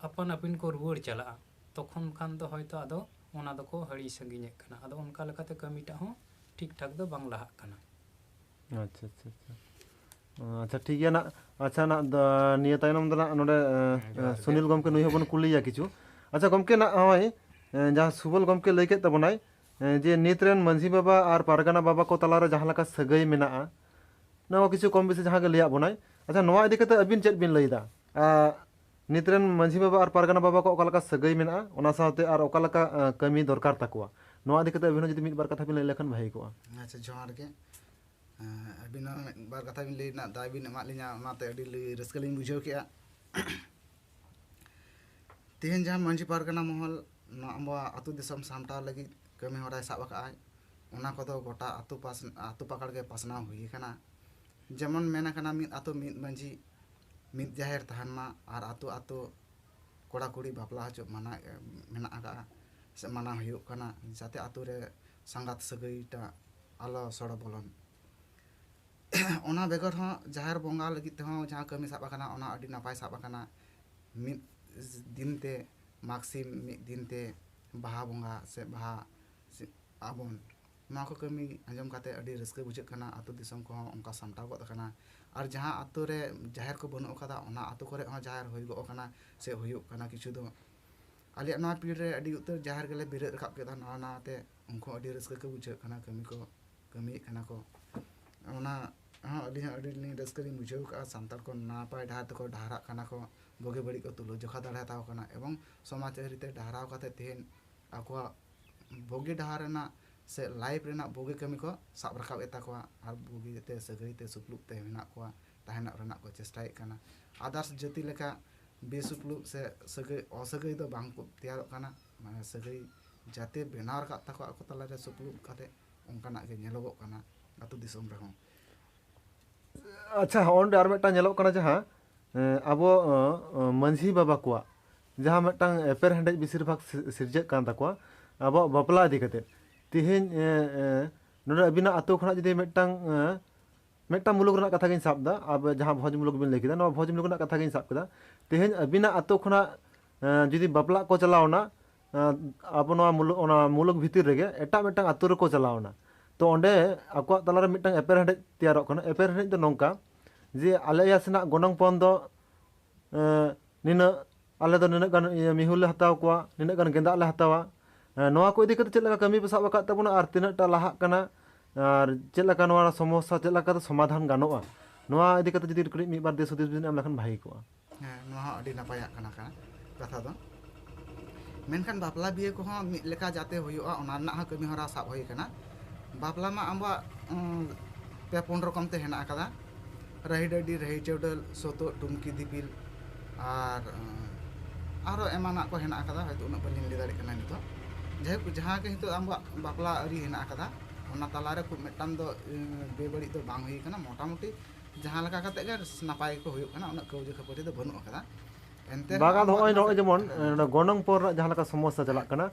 ᱟᱯᱟᱱ ᱟᱹᱯᱤᱱ ᱠᱚ ᱨᱩᱣᱟᱹᱲ ᱪᱟᱞᱟᱜᱼᱟ, ᱛᱚᱠᱷᱚᱱ ᱠᱷᱟᱱ ᱫᱚ ᱦᱚᱭᱛᱳ ᱟᱫᱚ ᱚᱱᱟ ᱫᱚᱠᱚ ᱦᱟᱹᱲᱤ ᱥᱟᱺᱜᱤᱧᱮᱫ ᱠᱟᱱᱟ᱾ ᱟᱫᱚ ᱚᱱᱠᱟ ᱞᱮᱠᱟᱛᱮ ᱠᱟᱹᱢᱤᱴᱟᱜ ᱦᱚᱸ ᱴᱷᱤᱠ ᱴᱷᱟᱠ ᱫᱚ ᱵᱟᱝ ᱞᱟᱦᱟᱜ ᱠᱟᱱᱟ᱾ ᱟᱪᱪᱷᱟ, ᱟᱪᱪᱷᱟ, ᱟᱪᱪᱷᱟ᱾ ᱟᱪᱪᱷᱟ, ᱴᱷᱤᱠ ᱜᱮᱭᱟ ᱱᱟᱜ᱾ ᱟᱪᱪᱷᱟ, ᱱᱟᱜ ᱫᱚ, ᱱᱤᱭᱟᱹ ᱛᱟᱭᱱᱚᱢ ᱫᱚ ᱱᱟᱜ ᱱᱚᱰᱮ, ᱮ, ᱦᱮᱸ, ᱡᱚᱦᱟᱨ ᱜᱮ᱾ ᱥᱩᱱᱤᱞ ᱜᱚᱢᱠᱮ ᱱᱩᱭ ᱦᱚᱸᱵᱚᱱ ᱠᱩᱞᱤᱭᱟ ᱠᱤᱪᱷᱩ᱾ ᱟᱪᱪᱷᱟ ᱜᱚᱢᱠᱮ, ᱱᱟᱜ ᱱᱚᱜᱼᱚᱭ, ᱮ, ᱡᱟᱦᱟᱸ ᱥᱩᱵᱚᱞ ᱜᱚᱢᱠᱮ ᱞᱟᱹᱭ ᱠᱮᱫ ᱛᱟᱵᱚᱱᱟᱭ, ᱮ, ᱡᱮ ᱱᱤᱛ ᱨᱮᱱ ᱢᱟᱺᱡᱷᱤ ᱵᱟᱵᱟ ᱟᱨ ᱯᱟᱨᱜᱟᱱᱟ ᱵᱟᱵᱟ ᱠᱚ ᱛᱟᱞᱟᱨᱮ ᱡᱟᱦᱟᱸ ᱞᱮᱠᱟ ᱥᱟᱹᱜᱟᱹᱭ ᱢᱮᱱᱟᱜᱼᱟ, ᱱᱚᱣᱟ ᱠᱤᱪᱷᱩ ᱠᱚᱢ ᱵᱮᱥᱤ ᱡᱟᱦᱟᱸ ᱜᱮ ᱞᱟᱹᱭᱟᱫ ᱵᱚᱱᱟᱭ᱾ ᱟᱪᱪᱷᱟ, ᱱᱚᱣᱟ ᱤᱫᱤ ᱠᱟᱛᱮ ᱟᱹᱵᱤᱱ ᱪᱮᱫ ᱵᱤᱱ ᱞᱟᱹᱭᱫᱟ? ᱟ, ᱱᱤᱛ ᱨᱮᱱ ᱢᱟᱺᱡᱷᱤ ᱵᱟᱵᱟ ᱟᱨ ᱯᱟᱨᱜᱟᱱᱟ ᱵᱟᱵᱟ ᱠᱚ ᱚᱠᱟ ᱞᱮᱠᱟ ᱥᱟᱹᱜᱟᱹᱭ ᱢᱮᱱᱟᱜᱼᱟ, ᱚᱱᱟ ᱥᱟᱶᱛᱮ ᱟᱨ ᱚᱠᱟ ᱞᱮᱠᱟ, ᱟ, ᱠᱟᱹᱢᱤ ᱫᱚᱨᱠᱟᱨ ᱛᱟᱠᱚᱣᱟ, ᱱᱚᱣᱟ ᱤᱫᱤ ᱠᱟᱛᱮ ᱟᱹᱵᱤᱱ ᱦᱚᱸ ᱡᱩᱫᱤ ᱢᱤᱫ ᱵᱟᱨ ᱠᱟᱛᱷᱟ ᱵᱤᱱ ᱞᱟᱹᱭ ᱞᱮᱠᱷᱟᱱ ᱵᱷᱟᱹᱜᱤ ᱠᱚᱜᱼᱟ᱾ ᱟᱪᱪᱷᱟ, ᱡᱚᱦᱟᱨ ᱜᱮ᱾ ᱟᱹᱵᱤᱱ ᱦᱚᱸ ᱢᱤᱫ ᱵᱟᱨ ᱠᱟᱛᱷᱟ ᱵᱤᱱ ᱞᱟᱹᱭ ᱨᱮᱱᱟᱜ ᱫᱟᱣ ᱵᱤᱱ ᱮᱢᱟᱫ ᱞᱤᱧᱟ, ᱚᱱᱟᱛᱮ ᱟᱹᱰᱤ ᱞᱟᱹᱭ ᱨᱟᱹᱥᱠᱟᱹ ᱞᱤᱧ ᱵᱩᱡᱷᱟᱹᱣ ᱠᱮᱜᱼᱟ᱾ ᱛᱮᱦᱮᱧ ᱡᱟᱦᱟᱸ ᱢᱟᱹᱡᱷᱤ ᱯᱟᱨᱜᱟᱱᱟ ᱢᱚᱦᱚᱞ ᱱᱚᱣᱟ ᱟᱵᱚᱣᱟᱜ ᱟᱹᱛᱩ ᱫᱤᱥᱚᱢ ᱥᱟᱢᱴᱟᱣ ᱞᱟᱹᱜᱤᱫ ᱠᱟᱹᱢᱤ ᱦᱚᱨᱟᱭ ᱥᱟᱵ ᱟᱠᱟᱫᱼᱟᱭ, ᱚᱱᱟ ᱠᱚᱫᱚ ᱜᱚᱴᱟ ᱟᱹᱛᱩ ᱯᱟᱥ-, ᱟᱹᱛᱩ ᱯᱟᱠᱟᱲ ᱜᱮ ᱯᱟᱥᱱᱟᱣ ᱦᱩᱭ ᱟᱠᱟᱱᱟ᱾ ᱡᱮᱢᱚᱱ ᱢᱮᱱ ᱟᱠᱟᱱᱟ, ᱢᱤᱫ ᱟᱹᱛᱩ ᱢᱤᱫ ᱢᱟᱹᱡᱷᱤ, ᱢᱤᱫ ᱡᱟᱦᱮᱨ ᱛᱟᱦᱮᱱ ᱢᱟ, ᱟᱨ ᱟᱹᱛᱩ ᱟᱹᱛᱩ ᱠᱚᱲᱟ ᱠᱩᱲᱤ ᱵᱟᱯᱞᱟ ᱦᱚᱪᱚ ᱢᱟᱱᱟ ᱢᱮᱱᱟᱜ ᱟᱠᱟᱫᱼᱟ, ᱥᱮ ᱢᱟᱱᱟ ᱦᱩᱭᱩᱜ ᱠᱟᱱᱟ, ᱡᱟᱛᱮ ᱟᱹᱛᱩ ᱨᱮ ᱥᱟᱸᱜᱟᱛ ᱥᱟᱹᱜᱟᱹᱭᱴᱟᱜ ᱟᱞᱚ ᱥᱚᱲᱚ ᱵᱚᱞᱚᱱ᱾ ᱚᱱᱟ ᱵᱮᱜᱚᱨ ᱦᱚᱸ ᱡᱟᱦᱮᱨ ᱵᱚᱸᱜᱟ ᱞᱟᱹᱜᱤᱫ ᱛᱮᱦᱚᱸ ᱡᱟᱦᱟᱸ ᱠᱟᱹᱢᱤ ᱥᱟᱵ ᱟᱠᱟᱱᱟ, ᱚᱱᱟ ᱟᱹᱰᱤ ᱱᱟᱯᱟᱭ ᱥᱟᱵ ᱟᱠᱟᱱᱟ᱾ ᱢᱤᱫ ᱫᱤᱱ ᱛᱮ ᱢᱟᱜᱽ ᱥᱤᱢ, ᱢᱤᱫ ᱫᱤᱱ ᱛᱮ ᱵᱟᱦᱟ ᱵᱚᱸᱜᱟ ᱥᱮ ᱵᱟᱦᱟ ᱥᱮ ᱟᱵᱚᱱ, ᱱᱚᱣᱟ ᱠᱚ ᱠᱟᱹᱢᱤ ᱟᱸᱡᱚᱢ ᱠᱟᱛᱮ ᱟᱹᱰᱤ ᱨᱟᱹᱥᱠᱟᱹ ᱵᱩᱡᱷᱟᱹᱜ ᱠᱟᱱᱟ᱾ ᱟᱹᱛᱩ ᱫᱤᱥᱚᱢ ᱠᱚᱦᱚᱸ ᱚᱱᱠᱟ ᱥᱟᱢᱴᱟᱣ ᱜᱚᱫ ᱟᱠᱟᱱᱟ᱾ ᱟᱨ ᱡᱟᱦᱟᱸ ᱟᱹᱛᱩ ᱨᱮ ᱡᱟᱦᱮᱨ ᱠᱚ ᱵᱟᱹᱱᱩᱜ ᱟᱠᱟᱫᱟ, ᱚᱱᱟ ᱟᱹᱛᱩ ᱠᱚᱨᱮ ᱦᱚᱸ ᱡᱟᱦᱮᱨ ᱦᱩᱭ ᱜᱚᱫ ᱟᱠᱟᱱᱟ ᱥᱮ ᱦᱩᱭᱩᱜ ᱠᱟᱱᱟ ᱠᱤᱪᱷᱩ ᱫᱚ᱾ ᱟᱞᱮᱭᱟᱜ ᱱᱚᱣᱟ ᱯᱤᱲ ᱨᱮ ᱟᱹᱰᱤ ᱩᱛᱟᱹᱨ ᱡᱟᱦᱮᱨ ᱜᱮᱞᱮ ᱵᱮᱨᱮᱫ ᱨᱟᱠᱟᱵ ᱠᱮᱫᱟ ᱱᱟᱣᱟ ᱱᱟᱣᱟ ᱛᱮ᱾ ᱩᱱᱠᱩ ᱦᱚᱸ ᱟᱹᱰᱤ ᱨᱟᱹᱥᱠᱟᱹ ᱠᱚ ᱵᱩᱡᱷᱟᱹᱣ ᱠᱟᱱᱟ, ᱠᱟᱹᱢᱤ ᱠᱚ ᱠᱟᱹᱢᱤᱭᱮᱫ ᱠᱟᱱᱟ ᱠᱚ᱾ ᱚᱱᱟ ᱦᱚᱸ ᱟᱹᱞᱤᱧ ᱦᱚᱸ ᱟᱹᱰᱤ ᱞᱤᱧ ᱨᱟᱹᱥᱠᱟᱹ ᱞᱤᱧ ᱵᱩᱡᱷᱟᱹᱣ ᱠᱟᱜᱼᱟ᱾ ᱥᱟᱱᱛᱟᱲ ᱠᱚ ᱱᱟᱯᱟᱭ ᱰᱟᱦᱟᱨ ᱛᱮᱠᱚ ᱰᱟᱦᱟᱨᱟᱜ ᱠᱟᱱᱟ ᱠᱚ, ᱵᱩᱜᱤ ᱵᱟᱹᱲᱤᱡ ᱠᱚ ᱛᱩᱞᱟᱹ ᱡᱚᱠᱷᱟ ᱫᱟᱲᱮᱭᱟᱛᱟᱣ ᱠᱟᱱᱟ, ᱮᱵᱚᱝ ᱥᱚᱢᱟᱡᱽ ᱟᱹᱨᱤ ᱛᱮ ᱰᱟᱦᱟᱨᱟᱣ ᱠᱟᱛᱮ ᱛᱮᱦᱮᱧ ᱟᱠᱚᱣᱟᱜ ᱵᱩᱜᱤ ᱰᱟᱦᱟᱨ ᱨᱮᱱᱟᱜ ᱥᱮ ᱞᱟᱭᱤᱯᱷ ᱨᱮᱱᱟᱜ ᱵᱩᱜᱤ ᱠᱟᱹᱢᱤ ᱠᱚ ᱥᱟᱵ ᱨᱟᱠᱟᱵ ᱮᱫ ᱛᱟᱠᱚᱣᱟ ᱟᱨ ᱵᱩᱜᱤ ᱛᱮ ᱥᱟᱹᱜᱟᱹᱭ ᱛᱮ ᱥᱩᱯᱞᱩᱵ ᱛᱮ ᱢᱮᱱᱟᱜ ᱠᱚᱣᱟ, ᱛᱟᱦᱮᱱᱚᱜ ᱨᱮᱱᱟᱜ ᱠᱚ ᱪᱮᱥᱴᱟᱭᱮᱫ ᱠᱟᱱᱟ᱾ ᱟᱫᱟᱨᱥ ᱡᱟᱹᱛᱤ ᱞᱮᱠᱟ ᱵᱮᱥᱩᱯᱞᱩᱵ ᱥᱮ ᱥᱟᱹᱜᱟᱹᱭ, ᱚᱥᱟᱹᱜᱟᱹᱭ ᱫᱚ ᱵᱟᱝ ᱠᱚ ᱛᱮᱭᱟᱨᱚᱜ ᱠᱟᱱᱟ᱾ ᱢᱟᱱᱮ ᱥᱟᱹᱜᱟᱹᱭ ᱡᱟᱛᱮ ᱵᱮᱱᱟᱣ ᱨᱟᱠᱟᱵ ᱛᱟᱠᱚ ᱟᱠᱚ ᱛᱟᱞᱟᱨᱮ ᱥᱩᱯᱞᱩᱵ ᱠᱟᱛᱮ, ᱚᱱᱠᱟᱱᱟᱜ ᱜᱮ ᱧᱮᱞᱚᱜᱚᱜ ᱠᱟᱱᱟ ᱟᱹᱛᱩ ᱫᱤᱥᱚᱢ ᱨᱮᱦᱚᱸ᱾ ᱟᱪᱪᱷᱟ, ᱦᱚᱸᱜᱼᱚ ᱱᱚᱰᱮ ᱟᱨ ᱢᱤᱫᱴᱟᱝ ᱧᱮᱞᱚᱜ ᱠᱟᱱᱟ, ᱡᱟᱦᱟᱸ ᱮᱸ, ᱟᱵᱚ ᱮᱸ, ᱢᱟᱹᱡᱷᱤ ᱵᱟᱵᱟ ᱠᱚᱣᱟᱜ ᱡᱟᱦᱟᱸ ᱢᱤᱫᱴᱟᱝ ᱮᱯᱮᱨᱦᱮᱸᱰᱮᱡ ᱵᱮᱥᱤᱨ ᱵᱷᱟᱜᱽ ᱥᱤ-, ᱥᱤᱨᱡᱟᱹᱜ ᱠᱟᱱ ᱛᱟᱠᱚᱣᱟ ᱟᱵᱚᱣᱟᱜ ᱵᱟᱯᱞᱟ ᱤᱫᱤ ᱠᱟᱛᱮ᱾ ᱛᱮᱦᱮᱧ ᱮᱸ, ᱮᱸ, ᱱᱚᱰᱮ ᱟᱹᱵᱤᱱᱟᱜ ᱟᱹᱛᱩ ᱠᱷᱚᱱᱟᱜ ᱡᱩᱫᱤ ᱢᱤᱫᱴᱟᱝ ᱮᱸ, ᱢᱤᱫᱴᱟᱝ ᱢᱩᱞᱩᱠ ᱨᱮᱱᱟᱜ ᱠᱟᱛᱷᱟ ᱜᱤᱧ ᱥᱟᱵ ᱮᱫᱟ, ᱟᱵᱚ ᱡᱟᱦᱟᱸ ᱵᱷᱚᱡᱽ ᱢᱩᱞᱩᱠ ᱵᱤᱱ ᱞᱟᱹᱭ ᱠᱮᱫᱟ, ᱱᱚᱣᱟ ᱵᱷᱚᱡᱽ ᱢᱩᱞᱩᱠ ᱨᱮᱱᱟᱜ ᱠᱟᱛᱷᱟ ᱜᱤᱧ ᱥᱟᱵ ᱠᱮᱫᱟ᱾ ᱛᱮᱦᱮᱧ ᱟᱹᱵᱤᱱᱟᱜ ᱟᱹᱛᱩ ᱠᱷᱚᱱᱟᱜ ᱮᱸ, ᱡᱩᱫᱤ ᱵᱟᱯᱞᱟᱜ ᱠᱚ ᱪᱟᱞᱟᱣ ᱮᱱᱟ, ᱮᱸ, ᱟᱵᱚ ᱱᱚᱣᱟ ᱢᱩᱞᱩᱠ, ᱚᱱᱟ ᱢᱩᱞᱩᱠ ᱵᱷᱤᱛᱤᱨ ᱨᱮᱜᱮ ᱮᱴᱟᱜ ᱢᱤᱫᱴᱟᱝ ᱟᱹᱛᱩ ᱨᱮᱠᱚ ᱪᱟᱞᱟᱣ ᱮᱱᱟ, ᱛᱚ ᱚᱸᱰᱮ ᱟᱠᱚᱣᱟᱜ ᱛᱟᱞᱟᱨᱮ ᱢᱤᱫᱴᱟᱝ ᱮᱯᱮᱨᱦᱮᱸᱰᱮᱡ ᱛᱮᱭᱟᱨᱚᱜ ᱠᱟᱱᱟ᱾ ᱮᱯᱮᱨᱦᱮᱸᱰᱮᱡ ᱫᱚ ᱱᱚᱝᱠᱟ ᱡᱮ, ᱟᱞᱮᱭᱟ ᱥᱮᱱᱟᱜ ᱜᱚᱱᱚᱝ ᱯᱚᱱ ᱫᱚ ᱮᱸ, ᱱᱤᱱᱟᱹᱜ, ᱟᱞᱮ ᱫᱚ ᱱᱤᱱᱟᱹᱜ ᱜᱟᱱ ᱤᱭᱟᱹ ᱢᱤᱦᱩ ᱞᱮ ᱦᱟᱛᱟᱣ ᱠᱚᱣᱟ, ᱱᱤᱱᱟᱹᱜ ᱜᱟᱱ ᱜᱮᱸᱫᱟᱜ ᱞᱮ ᱦᱟᱛᱟᱣᱟ᱾ ᱮᱸ, ᱱᱚᱣᱟ ᱠᱚ ᱤᱫᱤ ᱠᱟᱛᱮ ᱪᱮᱫ ᱞᱮᱠᱟ ᱠᱟᱹᱢᱤ ᱯᱮ ᱥᱟᱵ ᱟᱠᱟᱫ ᱛᱟᱵᱚᱱᱟ ᱟᱨ ᱛᱤᱱᱟᱹᱜ ᱴᱟ ᱞᱟᱦᱟᱜ ᱠᱟᱱᱟ, ᱟᱨ ᱪᱮᱫ ᱞᱮᱠᱟ ᱱᱚᱣᱟ ᱥᱚᱢᱚᱥᱥᱟ ᱪᱮᱫ ᱞᱮᱠᱟᱛᱮ ᱥᱚᱢᱟᱫᱷᱟᱱ ᱜᱟᱱᱚᱜᱼᱟ, ᱱᱚᱣᱟ ᱤᱫᱤ ᱠᱟᱛᱮ ᱡᱩᱫᱤ ᱠᱟᱹᱴᱤᱡ ᱢᱤᱫ ᱵᱟᱨ ᱫᱤᱥ ᱦᱩᱫᱤᱥ ᱵᱤᱱ ᱮᱢ ᱞᱮᱠᱷᱟᱱ ᱵᱷᱟᱜᱮ ᱠᱚᱜᱼᱟ᱾ ᱦᱮᱸ, ᱱᱚᱣᱟ ᱦᱚᱸ ᱟᱹᱰᱤ ᱱᱟᱯᱟᱭᱟᱜ ᱠᱟᱱᱟ, ᱠᱟᱱᱟ ᱠᱟᱛᱷᱟ ᱫᱚ᱾ ᱢᱮᱱᱠᱷᱟᱱ ᱵᱟᱯᱞᱟ ᱵᱤᱦᱟᱹ ᱠᱚᱦᱚᱸ ᱢᱤᱫ ᱞᱮᱠᱟ ᱡᱟᱛᱮ ᱦᱩᱭᱩᱜᱼᱟ, ᱚᱱᱟ ᱨᱮᱱᱟᱜ ᱦᱚᱸ ᱠᱟᱹᱢᱤ ᱦᱚᱨᱟ ᱥᱟᱵ ᱦᱩᱭ ᱟᱠᱟᱱᱟ᱾ ᱵᱟᱯᱞᱟ ᱢᱟ ᱟᱵᱚᱣᱟᱜ, ᱩᱸ, ᱯᱮ ᱯᱩᱱ ᱨᱚᱠᱚᱢ ᱛᱮ ᱦᱮᱱᱟᱜ ᱟᱠᱟᱫᱟ᱾ ᱨᱟᱹᱦᱤ ᱰᱟᱹᱰᱤ, ᱨᱟᱹᱦᱤ ᱪᱟᱹᱣᱰᱟᱹᱞ, ᱥᱚᱛᱚᱜ, ᱴᱩᱢᱠᱤ ᱫᱤᱯᱤᱞ, ᱟᱨ ᱟᱨᱚ ᱮᱢᱟᱱᱟᱜ ᱠᱚ ᱦᱮᱱᱟᱜ ᱟᱠᱟᱫᱟ, ᱦᱚᱭᱛᱳ ᱩᱱᱟᱹᱜ ᱵᱟᱹᱞᱤᱧ ᱞᱟᱹᱭ ᱫᱟᱲᱮᱭᱟᱜ ᱠᱟᱱᱟ ᱱᱤᱛᱚᱜ᱾ ᱡᱟᱭᱦᱳᱠ, ᱡᱟᱦᱟᱸ ᱜᱮ ᱱᱤᱛᱚᱜ ᱟᱵᱚᱣᱟᱜ ᱵᱟᱯᱞᱟ ᱟᱹᱨᱤ ᱦᱮᱱᱟᱜ ᱟᱠᱟᱫᱟ, ᱚᱱᱟ ᱛᱟᱞᱟᱨᱮ ᱠᱷᱩᱵ ᱢᱤᱫᱴᱟᱝ ᱫᱚ ᱵᱮᱵᱟᱹᱲᱤᱡ ᱫᱚ ᱵᱟᱝ ᱦᱩᱭ ᱟᱠᱟᱱᱟ᱾ ᱢᱚᱴᱟᱢᱩᱴᱤ ᱡᱟᱦᱟᱸ ᱞᱮᱠᱟ ᱠᱟᱛᱮ ᱜᱮ ᱱᱟᱯᱟᱭ ᱜᱮᱠᱚ ᱦᱩᱭᱩᱜ ᱠᱟᱱᱟ, ᱩᱱᱟᱹᱜ ᱠᱟᱹᱣᱡᱟᱹ ᱠᱷᱟᱹᱯᱟᱹᱨᱤ ᱫᱚ ᱵᱟᱹᱱᱩᱜ ᱟᱠᱟᱫᱟ᱾ ᱮᱱᱛᱮ ᱵᱟᱝ, ᱟᱫᱚ ᱨᱮᱦᱚᱸ ᱱᱚᱜᱼᱚᱭ, ᱱᱚᱜᱼᱚᱭ ᱡᱮᱢᱚᱱ ᱦᱮᱸ᱾ ᱱᱚᱰᱮ ᱜᱚᱱᱚᱝ ᱯᱚᱨ ᱨᱮᱱᱟᱜ ᱡᱟᱦᱟᱸ ᱞᱮᱠᱟ ᱥᱚᱢᱚᱥᱥᱟ ᱪᱟᱞᱟᱜ ᱠᱟᱱᱟ,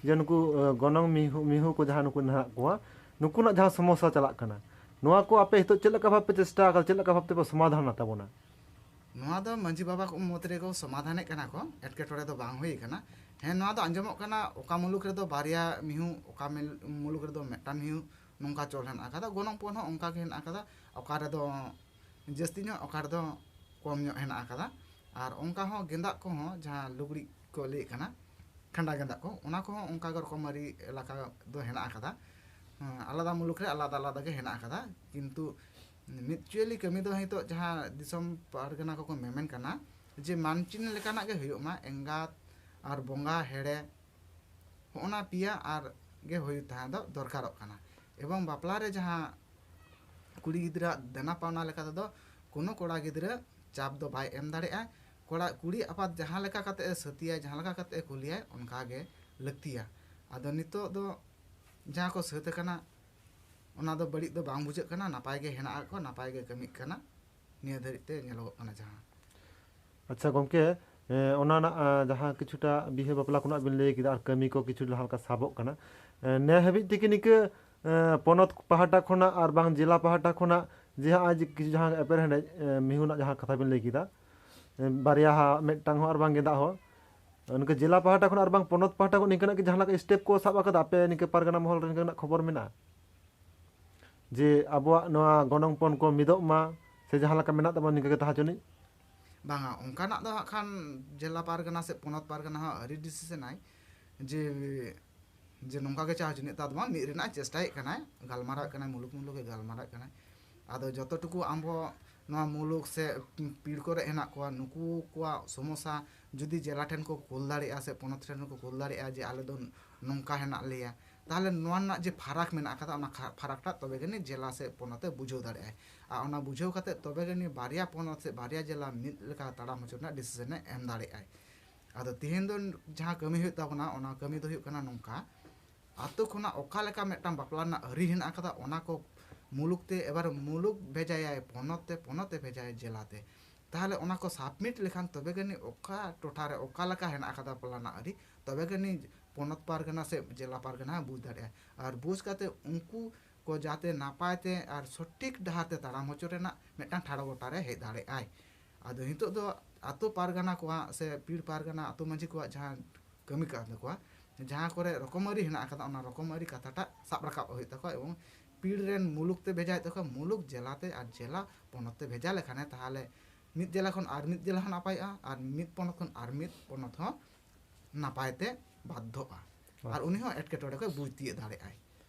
ᱡᱮ ᱱᱩᱠᱩ ᱜᱚᱱᱚᱝ ᱢᱤᱦᱩ ᱢᱤᱦᱩ ᱠᱚ ᱡᱟᱦᱟᱸ ᱱᱩᱠᱩ ᱦᱮᱱᱟᱜ ᱠᱚᱣᱟ, ᱱᱩᱠᱩᱱᱟᱜ ᱡᱟᱦᱟᱸ ᱥᱚᱢᱚᱥᱥᱟ ᱪᱟᱞᱟᱜ ᱠᱟᱱᱟ, ᱱᱚᱣᱟ ᱠᱚ ᱟᱯᱮ ᱱᱤᱛᱚᱜ ᱪᱮᱫ ᱞᱮᱠᱟ ᱵᱷᱟᱵᱽ ᱯᱮ ᱪᱮᱥᱴᱟ ᱟᱠᱟᱫᱟ, ᱪᱮᱫ ᱞᱮᱠᱟ ᱵᱷᱟᱵᱽ ᱛᱮᱯᱮ ᱥᱚᱢᱟᱫᱷᱟᱱᱟ ᱛᱟᱵᱚᱱᱟ? ᱱᱚᱣᱟ ᱫᱚ ᱢᱟᱹᱡᱷᱤ ᱵᱟᱵᱟ ᱠᱚ ᱢᱚᱫᱽ ᱨᱮᱠᱚ ᱥᱚᱢᱟᱫᱷᱟᱱᱮᱫ ᱠᱟᱱᱟ ᱠᱚ, ᱮᱴᱠᱮᱴᱚᱬᱮ ᱫᱚ ᱵᱟᱝ ᱦᱩᱭ ᱟᱠᱟᱱᱟ᱾ ᱦᱮᱸ, ᱱᱚᱣᱟ ᱫᱚ ᱟᱸᱡᱚᱢᱚᱜ ᱠᱟᱱᱟ ᱚᱠᱟ ᱢᱩᱞᱩᱠ ᱨᱮᱫᱚ ᱵᱟᱨᱭᱟ ᱢᱤᱦᱩ, ᱚᱠᱟ ᱢᱮᱞ- ᱢᱩᱞᱩᱠ ᱨᱮᱫᱚ ᱢᱤᱫᱴᱟᱝ ᱢᱤᱦᱩ, ᱱᱚᱝᱠᱟ ᱪᱚᱞ ᱦᱮᱱᱟᱜ ᱟᱠᱟᱫᱟ᱾ ᱜᱚᱱᱚᱝ ᱯᱚᱱ ᱦᱚᱸ ᱚᱱᱠᱟ ᱜᱮ ᱦᱮᱱᱟᱜ ᱟᱠᱟᱫᱟ, ᱚᱠᱟ ᱨᱮᱫᱚ ᱡᱟᱹᱥᱛᱤ ᱧᱚᱜ, ᱚᱠᱟ ᱨᱮᱫᱚ ᱠᱚᱢ ᱧᱚᱜ ᱦᱮᱱᱟᱜ ᱟᱠᱟᱫᱟ᱾ ᱟᱨ ᱚᱱᱠᱟ ᱦᱚᱸ ᱜᱮᱸᱫᱟᱜ ᱠᱚᱦᱚᱸ, ᱡᱟᱦᱟᱸ ᱞᱩᱜᱽᱲᱤᱡ ᱠᱚ ᱞᱟᱹᱭᱮᱫ ᱠᱟᱱᱟ, ᱠᱷᱟᱸᱰᱟ ᱜᱮᱸᱫᱟᱜ ᱠᱚ, ᱚᱱᱟ ᱠᱚᱦᱚᱸ ᱚᱱᱠᱟ ᱜᱮ ᱨᱚᱠᱚᱢᱟᱹᱨᱤ ᱮᱞᱟᱠᱟ ᱫᱚ ᱦᱮᱱᱟᱜ ᱟᱠᱟᱫᱟ᱾ ᱦᱮᱸ, ᱟᱞᱟᱫᱟ ᱢᱩᱞᱩᱠ ᱨᱮ ᱟᱞᱟᱫᱟ ᱟᱞᱟᱫᱟ ᱜᱮ ᱦᱮᱱᱟᱜ ᱟᱠᱟᱫᱟ᱾ ᱠᱤᱱᱛᱩ ᱢᱤᱫᱪᱩᱭᱟᱹᱞᱤ ᱠᱟᱹᱢᱤ ᱫᱚ ᱱᱤᱛᱚᱜ ᱡᱟᱦᱟᱸ ᱫᱤᱥᱚᱢ ᱯᱟᱨᱜᱟᱱᱟ ᱠᱚᱠᱚ ᱢᱮᱢᱮᱱ ᱠᱟᱱᱟ, ᱡᱮ ᱢᱟᱱᱪᱤᱱ ᱞᱮᱠᱟᱱᱟᱜ ᱜᱮ ᱦᱩᱭᱩᱜ ᱢᱟ, ᱮᱸᱜᱟᱛ ᱟᱨ ᱵᱚᱸᱜᱟ ᱦᱮᱲᱮ, ᱦᱚᱸᱜᱼᱚ ᱱᱟ ᱯᱮᱭᱟ ᱟᱨ ᱜᱮ ᱦᱩᱭ ᱛᱟᱦᱮᱸ ᱫᱚ ᱫᱚᱨᱠᱟᱨᱚᱜ ᱠᱟᱱᱟ᱾ ᱮᱵᱚᱝ ᱵᱟᱯᱞᱟ ᱨᱮ ᱡᱟᱦᱟᱸ ᱠᱩᱲᱤ ᱜᱤᱫᱽᱨᱟᱹᱣᱟᱜ ᱫᱮᱱᱟ ᱯᱟᱣᱱᱟ ᱞᱮᱠᱟ ᱛᱮᱫᱚ ᱠᱳᱱᱳ ᱠᱚᱲᱟ ᱜᱤᱫᱽᱨᱟᱹ ᱪᱟᱯ ᱫᱚ ᱵᱟᱭ ᱮᱢ ᱫᱟᱲᱮᱭᱟᱜᱼᱟ᱾ ᱠᱚᱲᱟ, ᱠᱩᱲᱤ ᱟᱯᱟᱛ ᱡᱟᱦᱟᱸ ᱞᱮᱠᱟ ᱠᱟᱛᱮ ᱮ ᱥᱟᱹᱛᱤᱭᱟᱭ, ᱡᱟᱦᱟᱸ ᱞᱮᱠᱟ ᱠᱟᱛᱮ ᱮ ᱠᱩᱞᱤᱭᱟᱭ, ᱚᱱᱠᱟ ᱜᱮ ᱞᱟᱹᱠᱛᱤᱭᱟ᱾ ᱟᱫᱚ ᱱᱤᱛᱚᱜ ᱫᱚ ᱡᱟᱦᱟᱸ ᱠᱚ ᱥᱟᱹᱛ ᱟᱠᱟᱱᱟ, ᱚᱱᱟ ᱫᱚ ᱵᱟᱹᱲᱤᱡ ᱫᱚ ᱵᱟᱝ ᱵᱩᱡᱷᱟᱹᱜ ᱠᱟᱱᱟ, ᱱᱟᱯᱟᱭ ᱜᱮ ᱦᱮᱱᱟᱜ ᱟᱠᱚ, ᱱᱟᱯᱟᱭ ᱜᱮ ᱠᱟᱹᱢᱤᱜ ᱠᱟᱱᱟ᱾ ᱱᱤᱭᱟᱹ ᱫᱷᱟᱹᱨᱤᱡ ᱛᱮ ᱧᱮᱞᱚᱜᱚᱜ ᱠᱟᱱᱟ ᱡᱟᱦᱟᱸ᱾ ᱟᱪᱪᱷᱟ ᱜᱚᱢᱠᱮ, ᱮ, ᱚᱱᱟ ᱨᱮᱱᱟᱜ, ᱟ, ᱡᱟᱦᱟᱸ ᱠᱤᱪᱷᱩᱴᱟ ᱵᱤᱦᱟᱹ ᱵᱟᱯᱞᱟ ᱠᱷᱚᱱᱟᱜ ᱵᱤᱱ ᱞᱟᱹᱭ ᱠᱮᱫᱟ ᱟᱨ ᱠᱟᱹᱢᱤ ᱠᱚ ᱠᱤᱪᱷᱩ ᱡᱟᱦᱟᱸ ᱞᱮᱠᱟ ᱥᱟᱵᱚᱜ ᱠᱟᱱᱟ, ᱮ, ᱱᱮ ᱦᱟᱹᱵᱤᱡ ᱛᱮᱜᱮ ᱱᱤᱠᱟᱹ, ᱮ, ᱯᱚᱱᱚᱛ ᱯᱟᱦᱴᱟ ᱠᱷᱚᱱᱟᱜ ᱟᱨ ᱵᱟᱝ ᱡᱮᱞᱟ ᱯᱟᱦᱴᱟ ᱠᱷᱚᱱᱟᱜ ᱡᱮ ᱦᱚᱸᱜᱼᱚᱭ ᱡᱮ ᱠᱤᱪᱷᱩ ᱡᱟᱦᱟᱸ ᱮᱯᱮᱨᱦᱮᱸᱰᱮᱡ, ᱮ, ᱢᱤᱦᱩ ᱨᱮᱱᱟᱜ ᱡᱟᱦᱟᱸ ᱠᱟᱛᱷᱟ ᱵᱤᱱ ᱞᱟᱹᱭ ᱠᱮᱫᱟ, ᱮ, ᱵᱟᱨᱭᱟ ᱦᱟᱸᱜ, ᱢᱤᱫᱴᱟᱝ ᱦᱚᱸ ᱟᱨ ᱵᱟᱝ ᱜᱮᱸᱫᱟᱜ ᱦᱚᱸ, ᱱᱤᱠᱟᱹ ᱡᱮᱞᱟ ᱯᱟᱦᱴᱟ ᱠᱷᱚᱱ ᱟᱨ ᱵᱟᱝ ᱯᱚᱱᱚᱛ ᱯᱟᱦᱴᱟ ᱠᱷᱚᱱ ᱱᱤᱝᱠᱟᱹᱱᱟᱜ ᱠᱤ ᱡᱟᱦᱟᱸ ᱞᱮᱠᱟ ᱥᱴᱮᱯ ᱠᱚ ᱥᱟᱵ ᱟᱠᱟᱫᱟ ᱟᱯᱮ ᱱᱤᱠᱟᱹ ᱯᱟᱨᱜᱟᱱᱟ ᱢᱚᱦᱚᱞ ᱨᱮ ᱱᱤᱝᱠᱟᱹᱱᱟᱜ ᱠᱷᱚᱵᱚᱨ ᱢᱮᱱᱟᱜᱼᱟ? ᱡᱮ ᱟᱵᱚᱣᱟᱜ ᱱᱚᱣᱟ ᱜᱚᱱᱚᱝ ᱯᱚᱱ ᱠᱚ ᱢᱤᱫᱚᱜ ᱢᱟ, ᱥᱮ ᱡᱟᱦᱟᱸ ᱞᱮᱠᱟ ᱢᱮᱱᱟᱜ ᱛᱟᱵᱚᱱᱟ ᱱᱤᱝᱠᱟᱹ ᱜᱮ ᱛᱟᱦᱮᱸ ᱦᱚᱪᱚᱱᱤᱡ? ᱵᱟᱝᱟ, ᱚᱱᱠᱟᱱᱟᱜ ᱫᱚ ᱦᱟᱸᱜ ᱠᱷᱟᱱ ᱡᱮᱞᱟ ᱯᱟᱨᱜᱟᱱᱟ ᱥᱮ ᱯᱚᱱᱚᱛ ᱯᱟᱨᱜᱟᱱᱟ ᱦᱚᱸ ᱟᱹᱣᱨᱤ ᱰᱤᱥᱤᱥᱮᱱᱟᱭ ᱡᱮ, ᱡᱮ ᱱᱚᱝᱠᱟ ᱜᱮ ᱪᱟᱞᱟᱣ ᱦᱚᱪᱚᱱᱤᱡ᱾ ᱛᱟ ᱫᱚ ᱵᱟᱝ, ᱢᱤᱫ ᱨᱮᱱᱟᱜ ᱪᱮᱥᱴᱟᱭᱮᱫ ᱠᱟᱱᱟᱭ, ᱜᱟᱞᱢᱟᱨᱟᱣᱮᱫ ᱠᱟᱱᱟᱭ, ᱢᱩᱞᱩᱠ ᱢᱩᱞᱩᱠ ᱜᱮ ᱜᱟᱞᱢᱟᱨᱟᱣᱮᱫ ᱠᱟᱱᱟᱭ᱾ ᱟᱫᱚ ᱡᱚᱛᱚ ᱴᱩᱠᱩ ᱟᱵᱚ ᱱᱚᱣᱟ ᱢᱩᱞᱩᱠ ᱥᱮ ᱯᱤᱲ ᱠᱚᱨᱮ ᱦᱮᱱᱟᱜ ᱠᱚᱣᱟ, ᱱᱩᱠᱩ ᱠᱚᱣᱟᱜ ᱥᱚᱢᱚᱥᱥᱟ ᱡᱩᱫᱤ ᱡᱮᱞᱟ ᱴᱷᱮᱱ ᱠᱚ ᱠᱩᱞ ᱫᱟᱲᱮᱭᱟᱜᱼᱟ ᱥᱮ ᱯᱚᱱᱚᱛ ᱴᱷᱮᱱ ᱠᱚ ᱠᱩᱞ ᱫᱟᱲᱮᱭᱟᱜᱼᱟ ᱡᱮ ᱟᱞᱮ ᱫᱚ ᱱᱚᱝᱠᱟ ᱦᱮᱱᱟᱜ ᱞᱮᱭᱟ, ᱛᱟᱦᱚᱞᱮ ᱱᱚᱣᱟ ᱨᱮᱱᱟᱜ ᱡᱮ ᱯᱷᱟᱨᱟᱠ ᱢᱮᱱᱟᱜ ᱟᱠᱟᱫᱟ, ᱚᱱᱟ ᱠᱷᱟ- ᱯᱷᱟᱨᱟᱠ ᱴᱟᱜ ᱛᱚᱵᱮ ᱜᱮ ᱱᱤᱡ ᱡᱮᱞᱟ ᱥᱮ ᱯᱚᱱᱚᱛ ᱮ ᱵᱩᱡᱷᱟᱹᱣ ᱫᱟᱲᱮᱭᱟᱜᱼᱟᱭ᱾ ᱟᱨ ᱚᱱᱟ ᱵᱩᱡᱷᱟᱹᱣ ᱠᱟᱛᱮ ᱛᱚᱵᱮ ᱜᱮ ᱱᱤᱡ ᱵᱟᱨᱭᱟ ᱯᱚᱱᱚᱛ ᱥᱮ ᱵᱟᱨᱭᱟ ᱡᱮᱞᱟ ᱢᱤᱫ ᱞᱮᱠᱟ ᱛᱟᱲᱟᱢ ᱦᱚᱪᱚ ᱨᱮᱱᱟᱜ ᱰᱤᱥᱤᱥᱮᱱ ᱮ ᱮᱢ ᱫᱟᱲᱮᱭᱟᱜᱼᱟᱭ᱾ ᱟᱫᱚ ᱛᱮᱦᱮᱧ ᱫᱚ ᱡᱟᱦᱟᱸ ᱠᱟᱹᱢᱤ ᱦᱩᱭᱩᱜ ᱛᱟᱵᱚᱱᱟ, ᱚᱱᱟ ᱠᱟᱹᱢᱤ ᱫᱚ ᱦᱩᱭᱩᱜ ᱠᱟᱱᱟ ᱱᱚᱝᱠᱟ: ᱟᱛᱳ ᱠᱷᱚᱱᱟᱜ ᱚᱠᱟ ᱞᱮᱠᱟ ᱢᱤᱫᱴᱟᱝ ᱵᱟᱯᱞᱟ ᱨᱮᱱᱟᱜ ᱟᱹᱨᱤ ᱦᱮᱱᱟᱜ ᱟᱠᱟᱫᱟ, ᱚᱱᱟ ᱠᱚ ᱢᱩᱞᱩᱠ ᱛᱮ ᱮᱵᱟᱨ ᱢᱩᱞᱩᱠ ᱵᱷᱮᱡᱟᱭᱟᱭ ᱯᱚᱱᱚᱛ ᱛᱮ, ᱯᱚᱱᱚᱛ ᱛᱮ ᱵᱷᱮᱡᱟᱭᱟᱭ ᱡᱮᱞᱟ ᱛᱮ᱾ ᱛᱟᱦᱚᱞᱮ ᱚᱱᱟ ᱠᱚ ᱥᱟᱵᱢᱤᱴ ᱞᱮᱠᱷᱟᱱ ᱛᱚᱵᱮ ᱜᱮ ᱱᱤᱡ ᱚᱠᱟ ᱴᱚᱴᱷᱟ ᱨᱮ ᱚᱠᱟ ᱞᱮᱠᱟ ᱦᱮᱱᱟᱜ ᱟᱠᱟᱫᱟ ᱵᱟᱯᱞᱟ ᱨᱮᱱᱟᱜ ᱟᱹᱨᱤ, ᱛᱚᱵᱮ ᱜᱮ ᱱᱤᱡ ᱯᱚᱱᱚᱛ ᱯᱟᱨᱜᱟᱱᱟ ᱥᱮ ᱡᱮᱞᱟ ᱯᱟᱨᱜᱟᱱᱟ ᱵᱩᱡᱽ ᱫᱟᱲᱮᱭᱟᱜᱼᱟ᱾ ᱟᱨ ᱵᱩᱡᱽ ᱠᱟᱛᱮ ᱩᱱᱠᱩ ᱠᱚ ᱡᱟᱛᱮ ᱱᱟᱯᱟᱭ ᱛᱮ ᱟᱨ ᱥᱚᱴᱷᱤᱠ ᱰᱟᱦᱟᱨ ᱛᱮ ᱛᱟᱲᱟᱢ ᱦᱚᱪᱚ ᱨᱮᱱᱟᱜ ᱢᱤᱫᱴᱟᱝ ᱴᱷᱟᱲᱚ ᱜᱚᱴᱟ ᱨᱮ ᱦᱮᱡ ᱫᱟᱲᱮᱭᱟᱜᱼᱟᱭ᱾ ᱟᱫᱚ ᱱᱤᱛᱚᱜ ᱫᱚ ᱟᱛᱳ ᱯᱟᱨᱜᱟᱱᱟ ᱠᱚᱣᱟᱜ ᱥᱮ ᱯᱤᱲ ᱯᱟᱨᱜᱟᱱᱟ ᱟᱛᱳ ᱢᱟᱹᱡᱷᱤ ᱠᱚᱣᱟᱜ ᱡᱟᱦᱟᱸ ᱠᱟᱹᱢᱤ ᱠᱟᱱ ᱛᱟᱠᱚᱣᱟ, ᱡᱟᱦᱟᱸ ᱠᱚᱨᱮ ᱨᱚᱠᱚᱢ ᱟᱹᱨᱤ ᱦᱮᱱᱟᱜ ᱟᱠᱟᱫᱟ, ᱚᱱᱟ ᱨᱚᱠᱚᱢ ᱟᱹᱨᱤ ᱠᱟᱛᱷᱟᱴᱟᱜ ᱥᱟᱵ ᱨᱟᱠᱟᱵ ᱦᱩᱭᱩᱜ ᱛᱟᱠᱚᱣᱟ ᱮᱵᱚᱝ ᱯᱤᱲ ᱨᱮᱱ ᱢᱩᱞᱩᱠ ᱛᱮ ᱵᱷᱮᱡᱟᱭ ᱛᱟᱠᱚᱣᱟ, ᱢᱩᱞᱩᱠ ᱡᱮᱞᱟ ᱛᱮ ᱟᱨ ᱡᱮᱞᱟ ᱯᱚᱱᱚᱛ ᱛᱮ ᱵᱷᱮᱡᱟ ᱞᱮᱠᱷᱟᱱᱮ ᱛᱟᱦᱚᱞᱮ ᱢᱤᱫ ᱡᱮᱞᱟ ᱠᱷᱚᱱ ᱟᱨ ᱢᱤᱫ ᱡᱮᱞᱟ ᱦᱚᱸ ᱱᱟᱯᱟᱭᱚᱜᱼᱟ ᱟᱨ ᱢᱤᱫ ᱯᱚᱱᱚᱛ ᱠᱷᱚᱱ ᱟᱨ ᱢᱤᱫ ᱯᱚᱱᱚᱛ ᱦᱚᱸ ᱱᱟᱯᱟᱭ ᱛᱮ ᱵᱟᱫᱽᱫᱷᱚᱜᱼᱟ᱾ ᱟᱨ ᱟᱪᱪᱷᱟ᱾ ᱩᱱᱤ ᱦᱚᱸ ᱮᱴᱠᱮᱴᱚᱬᱮ ᱠᱚᱭ ᱵᱩᱡᱽ ᱛᱤᱭᱳᱜ ᱫᱟᱲᱮᱭᱟᱜᱼᱟᱭ᱾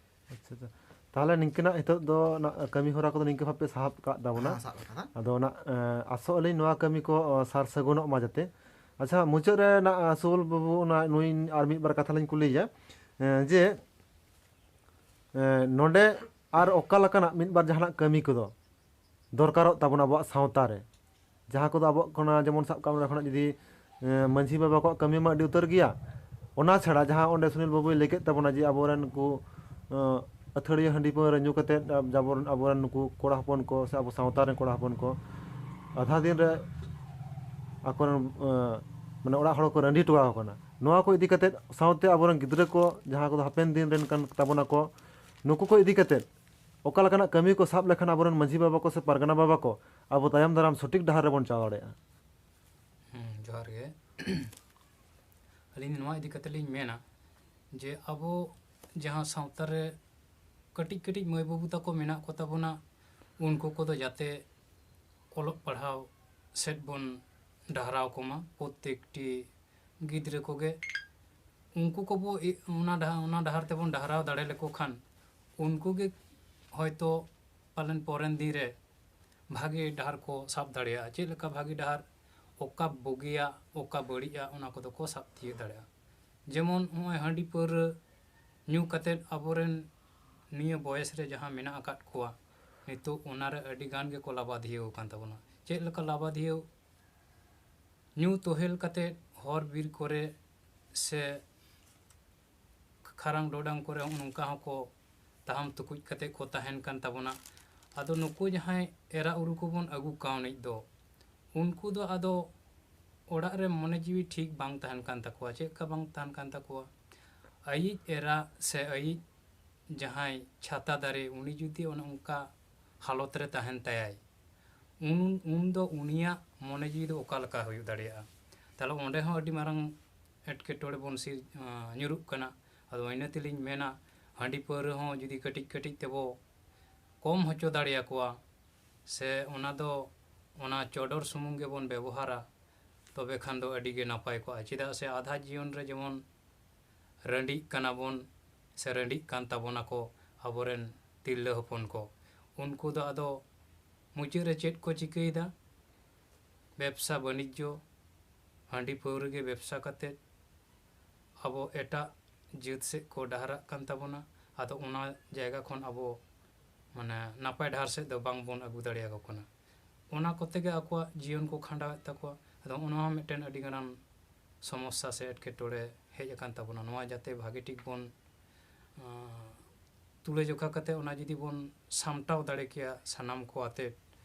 ᱟᱪᱪᱷᱟ, ᱟᱪᱪᱷᱟ᱾ ᱛᱟᱦᱚᱞᱮ ᱱᱤᱝᱠᱟᱹᱱᱟᱜ ᱱᱤᱛᱚᱜ ᱫᱚ ᱱᱟ-, ᱠᱟᱹᱢᱤ ᱦᱚᱨᱟ ᱠᱚᱫᱚ ᱱᱤᱝᱠᱟᱹ ᱵᱷᱟᱵᱽ ᱯᱮ ᱥᱟᱦᱟᱵ ᱠᱟᱜ ᱛᱟᱵᱚᱱᱟ᱾ ᱦᱮᱸ, ᱥᱟᱵ ᱟᱠᱟᱫᱟ᱾ ᱟᱫᱚ ᱚᱱᱟ, ᱮᱸ, ᱟᱥᱚᱜ ᱟᱹᱞᱤᱧ ᱱᱚᱣᱟ ᱠᱟᱹᱢᱤ ᱠᱚ, ᱚ, ᱥᱟᱨ ᱥᱟᱹᱜᱩᱱᱚᱜ ᱢᱟ ᱡᱟᱛᱮ᱾ ᱟᱪᱪᱷᱟ, ᱢᱩᱪᱟᱹᱫ ᱨᱮ ᱱᱟ-, ᱥᱩᱵᱚᱞ ᱵᱟᱹᱵᱩ ᱚᱱᱟ ᱱᱩᱭ ᱟᱨ ᱢᱤᱫ ᱵᱟᱨ ᱠᱟᱛᱷᱟ ᱞᱤᱧ ᱠᱩᱞᱤᱭᱮᱭᱟ, ᱮᱸ, ᱡᱮ, ᱮᱸ, ᱱᱚᱰᱮ ᱟᱨ ᱚᱠᱟ ᱞᱮᱠᱟᱱᱟᱜ ᱢᱤᱫ ᱵᱟᱨ ᱡᱟᱦᱟᱱᱟᱜ ᱠᱟᱹᱢᱤ ᱠᱚᱫᱚ ᱫᱚᱨᱠᱟᱨᱚᱜ ᱛᱟᱵᱚᱱᱟ ᱟᱵᱚᱣᱟᱜ ᱥᱟᱶᱛᱟ ᱨᱮ? ᱡᱟᱦᱟᱸ ᱠᱚᱫᱚ ᱟᱵᱚᱣᱟᱜ ᱠᱷᱚᱱᱟᱜ, ᱡᱮᱢᱚᱱ ᱥᱟᱵ ᱠᱟᱜ ᱢᱮ, ᱚᱸᱰᱮ ᱠᱷᱚᱱᱟᱜ ᱡᱩᱫᱤ, ᱮᱸ, ᱢᱟᱹᱡᱷᱤ ᱵᱟᱵᱟ ᱠᱚᱣᱟᱜ ᱠᱟᱹᱢᱤ ᱢᱟ ᱟᱹᱰᱤ ᱩᱛᱟᱹᱨ ᱜᱮᱭᱟ, ᱚᱱᱟ ᱪᱷᱟᱲᱟ ᱡᱟᱦᱟᱸ ᱚᱸᱰᱮ ᱥᱩᱱᱤᱞ ᱵᱟᱹᱵᱩᱭ ᱞᱟᱹᱭ ᱠᱮᱫ ᱛᱟᱵᱚᱱᱟ ᱡᱮ ᱟᱵᱚᱨᱮᱱ ᱱᱩᱠᱩ, ᱮᱸ, ᱟᱹᱛᱷᱟᱹᱲᱤᱭᱟᱹ ᱦᱟᱺᱰᱤ ᱯᱟᱹᱣᱨᱟᱹ ᱧᱩ ᱠᱟᱛᱮᱫ, ᱟᱵᱚᱨᱮᱱ, ᱟᱵᱚᱨᱮᱱ ᱱᱩᱠᱩ ᱠᱚᱲᱟ ᱦᱚᱯᱚᱱ ᱠᱚ ᱥᱮ ᱟᱵᱚ ᱥᱟᱶᱛᱟ ᱨᱮᱱ ᱠᱚᱲᱟ ᱦᱚᱯᱚᱱ ᱠᱚ ᱟᱫᱷᱟ ᱫᱤᱱ ᱨᱮ ᱟᱠᱚᱨᱮᱱ, ᱮᱸ, ᱢᱟᱱᱮ ᱚᱲᱟᱜ ᱦᱚᱲ ᱠᱚ ᱨᱟᱺᱰᱤ ᱦᱚᱴᱚ ᱟᱠᱚ ᱠᱟᱱᱟ᱾ ᱱᱚᱣᱟ ᱠᱚ ᱤᱫᱤ ᱠᱟᱛᱮᱫ ᱥᱟᱶᱛᱮ ᱟᱵᱚᱨᱮᱱ ᱜᱤᱫᱽᱨᱟᱹ ᱠᱚ ᱡᱟᱦᱟᱸ ᱠᱚᱫᱚ ᱦᱟᱯᱮᱱ ᱫᱤᱱ ᱨᱮᱱ ᱠᱟᱱ ᱛᱟᱵᱚᱱᱟ ᱠᱚ, ᱱᱩᱠᱩ ᱠᱚ ᱤᱫᱤ ᱠᱟᱛᱮᱫ ᱚᱠᱟ ᱞᱮᱠᱟᱱᱟᱜ ᱠᱟᱹᱢᱤ ᱠᱚ ᱥᱟᱵ ᱞᱮᱠᱷᱟᱱ ᱟᱵᱚᱨᱮᱱ ᱢᱟᱹᱡᱷᱤ ᱵᱟᱵᱟ ᱠᱚ ᱥᱮ ᱯᱟᱨᱜᱟᱱᱟ ᱵᱟᱵᱟ ᱠᱚ ᱟᱵᱚ ᱛᱟᱭᱚᱢ ᱫᱟᱨᱟᱢ ᱥᱚᱴᱷᱤᱠ ᱰᱟᱦᱟᱨ ᱨᱮᱵᱚᱱ ᱪᱟᱞᱟᱣ ᱫᱟᱲᱮᱭᱟᱜᱼᱟ? ᱦᱮᱸ, ᱡᱚᱦᱟᱨ ᱜᱮ᱾ ᱟᱹᱞᱤᱧ ᱱᱚᱣᱟ ᱤᱫᱤ ᱠᱟᱛᱮ ᱞᱤᱧ ᱢᱮᱱᱟ ᱡᱮ ᱟᱵᱚ ᱡᱟᱦᱟᱸ ᱥᱟᱶᱛᱟ ᱨᱮ ᱠᱟᱹᱴᱤᱡ ᱠᱟᱹᱴᱤᱡ ᱢᱟᱹᱭ ᱵᱟᱹᱵᱩ ᱛᱟᱠᱚ ᱢᱮᱱᱟᱜ ᱠᱚ ᱛᱟᱵᱚᱱᱟ, ᱩᱱᱠᱩ ᱠᱚᱫᱚ ᱡᱟᱛᱮ ᱚᱞᱚᱜ ᱯᱟᱲᱦᱟᱣ ᱥᱮᱫ ᱵᱚᱱ ᱰᱟᱦᱨᱟᱣ ᱠᱚᱢᱟ᱾ ᱯᱨᱚᱛᱮᱠᱴᱤ ᱜᱤᱫᱽᱨᱟᱹ ᱠᱚᱜᱮ ᱩᱱᱠᱩ ᱠᱚᱵᱚ ᱤ-, ᱚᱱᱟ ᱰᱟᱦᱟᱨ, ᱚᱱᱟ ᱰᱟᱦᱟᱨ ᱛᱮᱵᱚᱱ ᱰᱟᱦᱨᱟᱣ ᱫᱟᱲᱮ ᱞᱮᱠᱚ ᱠᱷᱟᱱ, ᱩᱱᱠᱩ ᱜᱮ ᱦᱚᱭᱛᱳ ᱯᱟᱞᱮᱱ ᱯᱚᱨᱮᱱ ᱫᱤᱱ ᱨᱮ ᱵᱷᱟᱜᱮ ᱰᱟᱦᱟᱨ ᱠᱚ ᱥᱟᱵ ᱫᱟᱲᱮᱭᱟᱜᱼᱟ᱾ ᱪᱮᱫ ᱞᱮᱠᱟ ᱵᱷᱟᱜᱮ ᱰᱟᱦᱟᱨ, ᱚᱠᱟ ᱵᱩᱜᱤᱭᱟ, ᱚᱠᱟ ᱵᱟᱹᱲᱤᱡᱼᱟ, ᱚᱱᱟ ᱠᱚᱫᱚ ᱠᱚ ᱥᱟᱵ ᱛᱤᱭᱳᱜ ᱫᱟᱲᱮᱭᱟᱜᱼᱟ᱾ ᱡᱮᱢᱚᱱ ᱱᱚᱜᱼᱚᱭ ᱦᱟᱺᱰᱤ ᱯᱟᱹᱣᱨᱟᱹ ᱧᱩ ᱠᱟᱛᱮᱫ ᱟᱵᱚᱨᱮᱱ ᱱᱤᱭᱟᱹ ᱵᱚᱭᱮᱥ ᱨᱮ ᱡᱟᱦᱟᱸ ᱢᱮᱱᱟᱜ ᱟᱠᱟᱫ ᱠᱚᱣᱟ, ᱱᱤᱛᱚᱜ ᱚᱱᱟᱨᱮ ᱟᱹᱰᱤ ᱜᱟᱱ ᱜᱮᱠᱚ ᱞᱟᱵᱟᱫᱷᱤᱭᱟᱹᱣ ᱟᱠᱟᱱ ᱛᱟᱵᱚᱱᱟ᱾ ᱪᱮᱫ ᱞᱮᱠᱟ ᱞᱟᱵᱟᱫᱷᱤᱭᱟᱹᱣ? ᱧᱩ ᱛᱚᱦᱮᱞ ᱠᱟᱛᱮᱫ ᱦᱚᱨ ᱵᱤᱨ ᱠᱚᱨᱮ ᱥᱮ ᱠᱷᱟᱨᱟᱝ ᱰᱚᱰᱟᱝ ᱠᱚᱨᱮ ᱱᱚᱝᱠᱟ ᱦᱚᱸᱠᱚ ᱛᱟᱦᱟᱢ ᱛᱩᱠᱩᱡ ᱠᱟᱛᱮᱫ ᱠᱚ ᱛᱟᱦᱮᱱ ᱠᱟᱱ ᱛᱟᱵᱚᱱᱟ᱾ ᱟᱫᱚ ᱱᱩᱠᱩ ᱡᱟᱦᱟᱸᱭ ᱮᱨᱟ ᱩᱨᱩ ᱠᱚᱵᱚᱱ ᱟᱹᱜᱩ ᱠᱟᱣᱱᱤᱡ ᱫᱚ, ᱩᱱᱠᱩ ᱫᱚ ᱟᱫᱚ ᱚᱲᱟᱜ ᱨᱮ ᱢᱚᱱᱮ ᱡᱤᱣᱤ ᱴᱷᱤᱠ ᱵᱟᱝ ᱛᱟᱦᱮᱱ ᱠᱟᱱ ᱛᱟᱠᱚᱣᱟ᱾ ᱪᱮᱫ ᱞᱮᱠᱟ ᱵᱟᱝ ᱛᱟᱦᱮᱱ ᱠᱟᱱ ᱛᱟᱠᱚᱣᱟ? ᱟᱭᱤᱡ ᱮᱨᱟ ᱥᱮ ᱟᱭᱤᱡ ᱡᱟᱦᱟᱸᱭ ᱪᱷᱟᱛᱟ ᱫᱟᱨᱮ, ᱩᱱᱤ ᱡᱩᱫᱤ ᱚᱱᱮ ᱚᱱᱠᱟ ᱦᱟᱞᱚᱛ ᱨᱮ ᱛᱟᱦᱮᱱ ᱛᱟᱭᱟᱭ, ᱩᱱ, ᱩᱱ ᱫᱚ ᱩᱱᱤᱭᱟᱜ ᱢᱚᱱᱮ ᱡᱤᱣᱤ ᱫᱚ ᱚᱠᱟ ᱞᱮᱠᱟ ᱦᱩᱭᱩᱜ ᱫᱟᱲᱮᱭᱟᱜᱼᱟ? ᱛᱟᱦᱞᱮ ᱚᱸᱰᱮ ᱦᱚᱸ ᱟᱹᱰᱤ ᱢᱟᱨᱟᱝ ᱮᱴᱠᱮᱴᱚᱬᱮ ᱵᱚᱱ ᱥᱤᱨ-, ᱟᱸ, ᱧᱩᱨᱩᱜ ᱠᱟᱱᱟ᱾ ᱟᱫᱚ ᱤᱱᱟᱹ ᱛᱮᱞᱤᱧ ᱢᱮᱱᱟ, ᱦᱟᱺᱰᱤ ᱯᱟᱹᱣᱨᱟᱹ ᱦᱚᱸ ᱡᱩᱫᱤ ᱠᱟᱹᱴᱤᱡ ᱠᱟᱹᱴᱤᱡ ᱛᱮᱵᱚ ᱠᱚᱢ ᱦᱚᱪᱚ ᱫᱟᱲᱮᱭᱟᱠᱚᱣᱟ, ᱥᱮ ᱚᱱᱟ ᱫᱚ ᱚᱱᱟ ᱪᱚᱰᱚᱨ ᱥᱩᱢᱩᱝ ᱜᱮᱵᱚᱱ ᱵᱮᱵᱚᱦᱟᱨᱟ, ᱛᱚᱵᱮ ᱠᱷᱟᱱ ᱫᱚ ᱟᱹᱰᱤ ᱜᱮ ᱱᱟᱯᱟᱭ ᱠᱚᱜᱼᱟ᱾ ᱪᱮᱫᱟᱜ ᱥᱮ ᱟᱫᱷᱟ ᱡᱤᱭᱚᱱ ᱨᱮ ᱡᱮᱢᱚᱱ ᱨᱟᱺᱰᱤᱜ ᱠᱟᱱᱟ ᱵᱚᱱ ᱥᱮ ᱨᱟᱺᱰᱤᱜ ᱠᱟᱱ ᱛᱟᱵᱚᱱᱟᱠᱚ ᱟᱵᱚᱨᱮᱱ ᱛᱤᱨᱞᱟᱹ ᱦᱚᱯᱚᱱ ᱠᱚ, ᱩᱱᱠᱩ ᱫᱚ ᱟᱫᱚ ᱢᱩᱪᱟᱹᱫ ᱨᱮ ᱪᱮᱫ ᱠᱚ ᱪᱤᱠᱟᱹᱭᱮᱫᱟ? ᱵᱮᱵᱽᱥᱟ ᱵᱟᱹᱱᱤᱡᱽᱡᱚ, ᱦᱟᱺᱰᱤ ᱯᱟᱹᱣᱨᱟᱹ ᱜᱮ ᱵᱮᱵᱽᱥᱟ ᱠᱟᱛᱮᱫ ᱟᱵᱚ ᱮᱴᱟᱜ ᱡᱟᱹᱛ ᱥᱮᱫ ᱠᱚ ᱰᱟᱦᱟᱨᱟᱜ ᱠᱟᱱ ᱛᱟᱵᱚᱱᱟ᱾ ᱟᱫᱚ ᱚᱱᱟ ᱡᱟᱭᱜᱟ ᱠᱷᱚᱱ ᱟᱵᱚ ᱢᱟᱱᱮ ᱱᱟᱯᱟᱭ ᱰᱟᱦᱟᱨ ᱥᱮᱫ ᱫᱚ ᱵᱟᱝ ᱵᱚᱱ ᱟᱹᱜᱩ ᱫᱟᱲᱮᱭᱟᱠᱚ ᱠᱟᱱᱟ᱾ ᱚᱱᱟ ᱠᱚᱛᱮ ᱜᱮ ᱟᱠᱚᱣᱟᱜ ᱡᱤᱭᱚᱱ ᱠᱚ ᱠᱷᱟᱸᱰᱟᱣᱮᱫ ᱛᱟᱠᱚᱣᱟ᱾ ᱟᱫᱚ ᱚᱱᱟ ᱦᱚᱸ ᱢᱤᱫᱴᱮᱱ ᱟᱹᱰᱤ ᱜᱟᱱ ᱥᱚᱢᱚᱥᱥᱟ ᱥᱮ ᱮᱴᱠᱮᱴᱚᱬᱮ ᱦᱮᱡ ᱟᱠᱟᱱ ᱛᱟᱵᱚᱱᱟ᱾ ᱱᱚᱣᱟ ᱡᱟᱛᱮ ᱵᱷᱟᱜᱮ ᱴᱷᱤᱠ ᱵᱚᱱ, ᱟᱸ, ᱛᱩᱞᱟᱹᱡᱚᱠᱷᱟ ᱠᱟᱛᱮ ᱚᱱᱟ ᱡᱩᱫᱤ ᱵᱚᱱ ᱥᱟᱢᱴᱟᱣ ᱫᱟᱲᱮ ᱠᱮᱭᱟ ᱥᱟᱱᱟᱢ ᱠᱚ ᱟᱛᱮ,